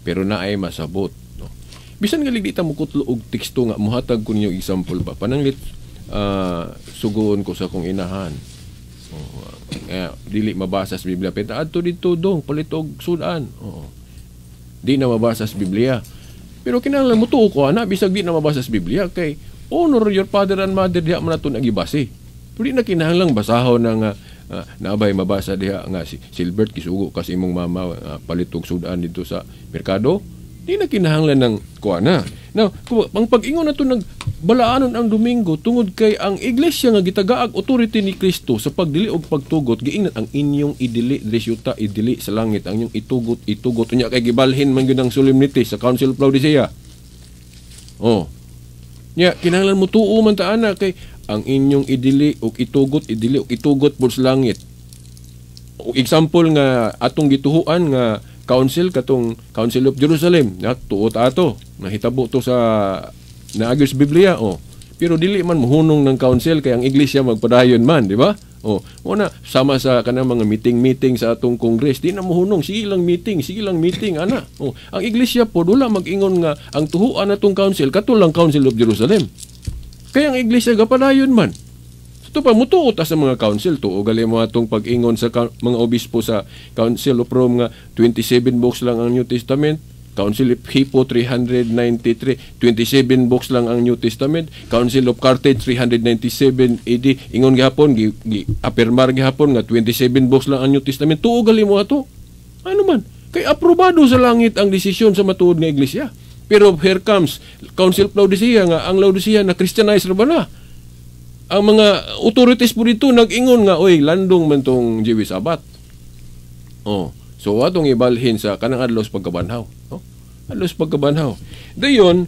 pero naay masabot, no. Bisan nga di ta mokutlo og teksto nga muhatag ko ninyo example ba, pananglit sugoon ko sa akong inahan. Oh, dili mabasa sa Biblia, pero adto dito dong palit og sudan. Oo. Di na mabasa sa Biblia. Pero kinahanglan mo tuo ko ana bisag di na mabasa sa Biblia, kay honor your father and mother diha man nato nagibase. Pero di na kinahanglang basahon ng naabay mabasa diha nga si Silbert kisugo kasi imong mama palit og sudan dito sa merkado. Di na kinahanglan ng kuha na. Now, kung ang pag-ingon nato nagbalaanon ang Domingo tungod kay ang iglesia nga gitagaag authority ni Kristo sa pagdili og pagtugot, giingnan ang inyong idili diri sa yuta, idili sa langit, ang inyong itugot, itugot. Unya kay gibalhin man gyud ang solemnity sa Council of Laodicea. Oh. Nya kinahanglan mo tuo man ta ana kay ang inyong idili og itugot, idili og itugot pud sa langit. O example nga atong gituhuan nga council, katong Council of Jerusalem na tuo ta ato nahitabo to sa naagi sa Biblia, oh. Pero dili man mohunong ng council kay ang iglesia magpadayon man, di ba? Oh, una sama sa kanang mga meeting-meeting sa atong Congress, di na mohunong, sige lang meeting, sige lang meeting ana. Oh, ang iglesia pod wala mag-ingon nga ang tuhuan natong council kato lang Council of Jerusalem. Kaya ang iglesia gapadayon man. Ito pa, mutuo ta sa mga council. Tuo gali mo atong pag-ingon sa mga obispo sa Council of Rome nga 27 books lang ang New Testament. Council of Hippo 393, 27 books lang ang New Testament. Council of Carthage 397 AD, ingon gihapon, gi apirmar gihapon nga 27 books lang ang New Testament. Tuo gali mo ato. Ano man? Kay aprobado sa langit ang desisyon sa matuod nga iglesia. Pero here comes Council of Laodicea nga ang Laodicea na Christianized ra ba na? Ang mga authorities po dito nag-ingon nga, oy, landong man tong Jewish Sabbath. Oh, so atong ibalhin sa kanang adlaw sa pagkabanhaw, no? Adlaw sa pagkabanhaw. Dayon,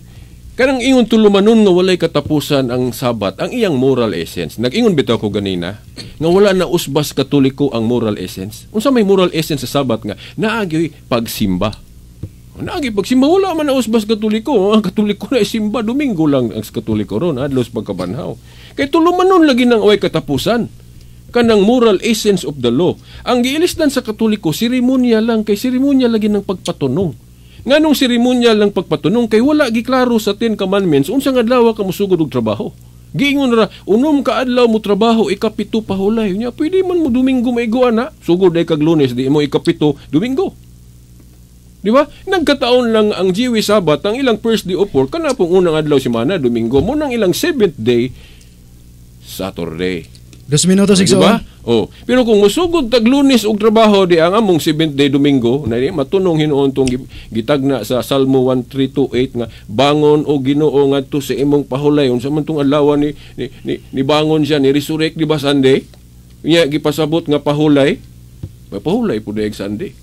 kanang ingon tulumanon nga walay katapusan ang Sabat, ang iyang moral essence. Nag-ingon bitaw ko ganina nga wala na usbas Katoliko ang moral essence. Unsa may moral essence sa Sabat nga naagi pagsimba? Naagi pagsimba, wala man na usbas Katoliko. Ang Katoliko na simba Domingo lang ang Katoliko ron, adlaw sa pagkabanhaw. Kay tulumanon lagi nang way katapusan kanang moral essence of the law. Ang giilisdan sa Katoliko, seremonya lang, kay seremonya lagi ng pagpatunong. Nganong seremonya lang pagpatunong? Kay wala giklaro sa Ten Commandments unsa nga adlaw ka mosugod og trabaho. Giingon ra, 6 ka adlaw mo trabaho, 7 pahulay. Nya pwede man mo Domingo maigo ana, sugod ay kag Lunes, di mo 7 Domingo. Di ba? Nagkataon lang ang Jewish Sabbath, ang ilang first day of work, kana pong unang adlaw semana, Domingo, mo nang ilang seventh day, Saturday. 2 minutos, Di ba? Oh, pero kung musugod tag Lunes og trabaho, di ang among seventh day Domingo, na di matunong hinuon tong gitagna sa Salmo 1328 nga bangon o Ginoo ngadto sa imong pahulay. Unsa man tong adlaw ni bangon siya, ni resurrect, di ba Sunday? Nya gipasabot nga pahulay. May pahulay pud diay Sunday.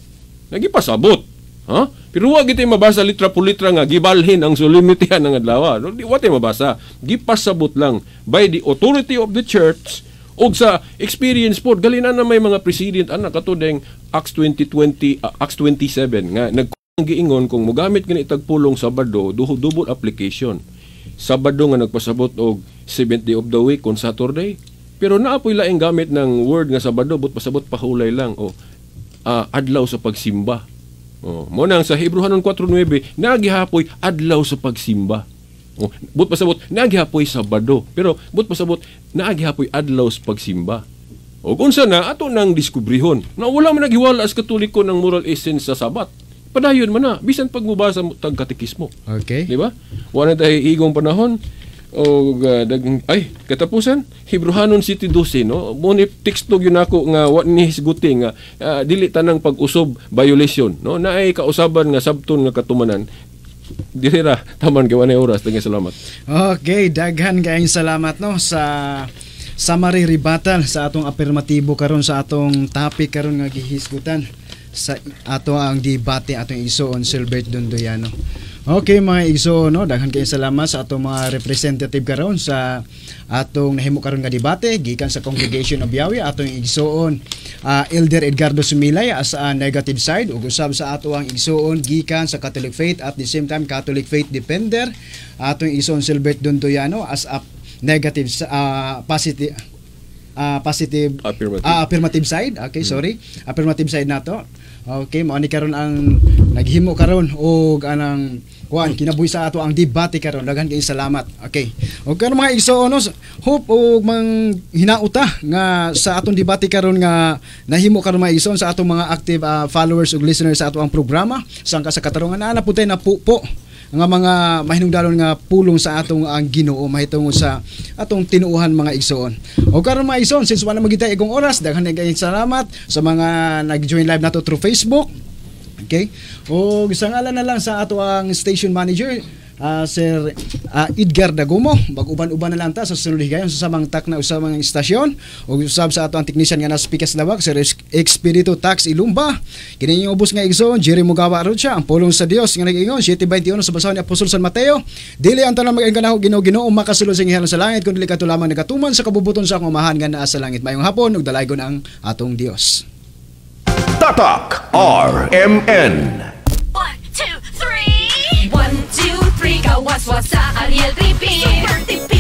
Nagipasabot. Ha? Pero wa gitay mabasa litra po litra nga gibalhin ang solemnity ng adlaw. No, di wa tay mabasa. Gipasabot lang by the authority of the church og sa experience pod galina na may mga president ana katudeng Acts 20:20, Acts 27 nga nag giingon kung mogamit gani itag pulong Sabado, double application. Sabado nga nagpasabot og seventh day of the week kung Saturday. Pero naa po'y laing gamit ng word nga Sabado, but pasabot pahulay lang o adlaw sa pagsimba. Oh, mo nang sa Hebreohanon 4:9 nagihapoy adlaw sa pagsimba. Oh, but pasabot nagihapoy Sabado, pero but pasabot nagihapoy adlaw sa pagsimba. O kung na ato nang diskubrihon na wala man naghiwala sa Katoliko ng moral essence sa Sabat. Padayon man na bisan pag mubasa mo tag katekismo. Di ba? Wala na tayo igong panahon o ay katapusan Hebreohanon 7:12, no, mo ni teksto gyud nako nga wa ni hisguti nga dili tanang pag-usob violation, no, naay kausaban nga sabton nga katumanan. Dili ra taman kay wa oras. Daghang salamat. Okay, daghan kayong salamat, no, sa summary rebuttal sa atong apirmatibo karon sa atong topic karon nga gihisgutan sa ato ang debate, atong igsoon Silbert Dondoyano. Okay, mga igsoon, no, daghan kayong salamat sa atong mga representative karon sa atong nahimo karon nga debate gikan sa Congregation of Yahweh, atong igsoon Elder Edgardo Sumilay as a negative side ug usab sa ato ang igsoon gikan sa Catholic Faith, at the same time Catholic Faith Defender, atong igsoon Silbert Dondoyano as a negative positive positive Affirmative. Affirmative side. Okay, sorry. Affirmative side nato. Okay, mao ni karon ang naghimo karon og anang kuan kinabuhi sa ato ang debate karon. Daghan kayong salamat. Okay. Og karon, mga igsoon, no, hope og mang hinauta nga sa atong debate karon nga nahimo karon, mga igsoon, sa atong mga active followers ug listeners sa ato ang programa sangka sa katarungan na putay na pupo nga mga mahinungdanon nga pulong sa atong ang Ginoo mahitungod sa atong tinuohan, mga igsoon. O karon, mga igsoon, since wala magitay igong oras, daghan kayong salamat sa mga nag-join live nato through Facebook. Okay? O sa ngalan na lang sa ato ang station manager, Sir Edgar Dagumo, mag-uban-uban na lang ta sa sunod higayon sa samang tak na usamang istasyon. Ug usab sa ato ang technician nga nasa Pikas Lawak, Sir Expedito Tax Ilumba. Kini inyong ubos nga igsoon, Jerry Mugawa Rocha, ang pulong sa Dios nga nag-ingon 7:21 sa basahon ni Apostol San Mateo: "Dili ang tanang mag-ingon nako, Ginoo, Ginoo, makasulod sa gingharian sa langit, kundi kadto lamang nagatuman sa kabubuton sa akong Amahan nga naa sa langit." Maayong hapon ug dalaygon ang atong Dios. Tatak RMN. One, two, three. One, two, three. Gawas sa Ariel 3P. Super tipid.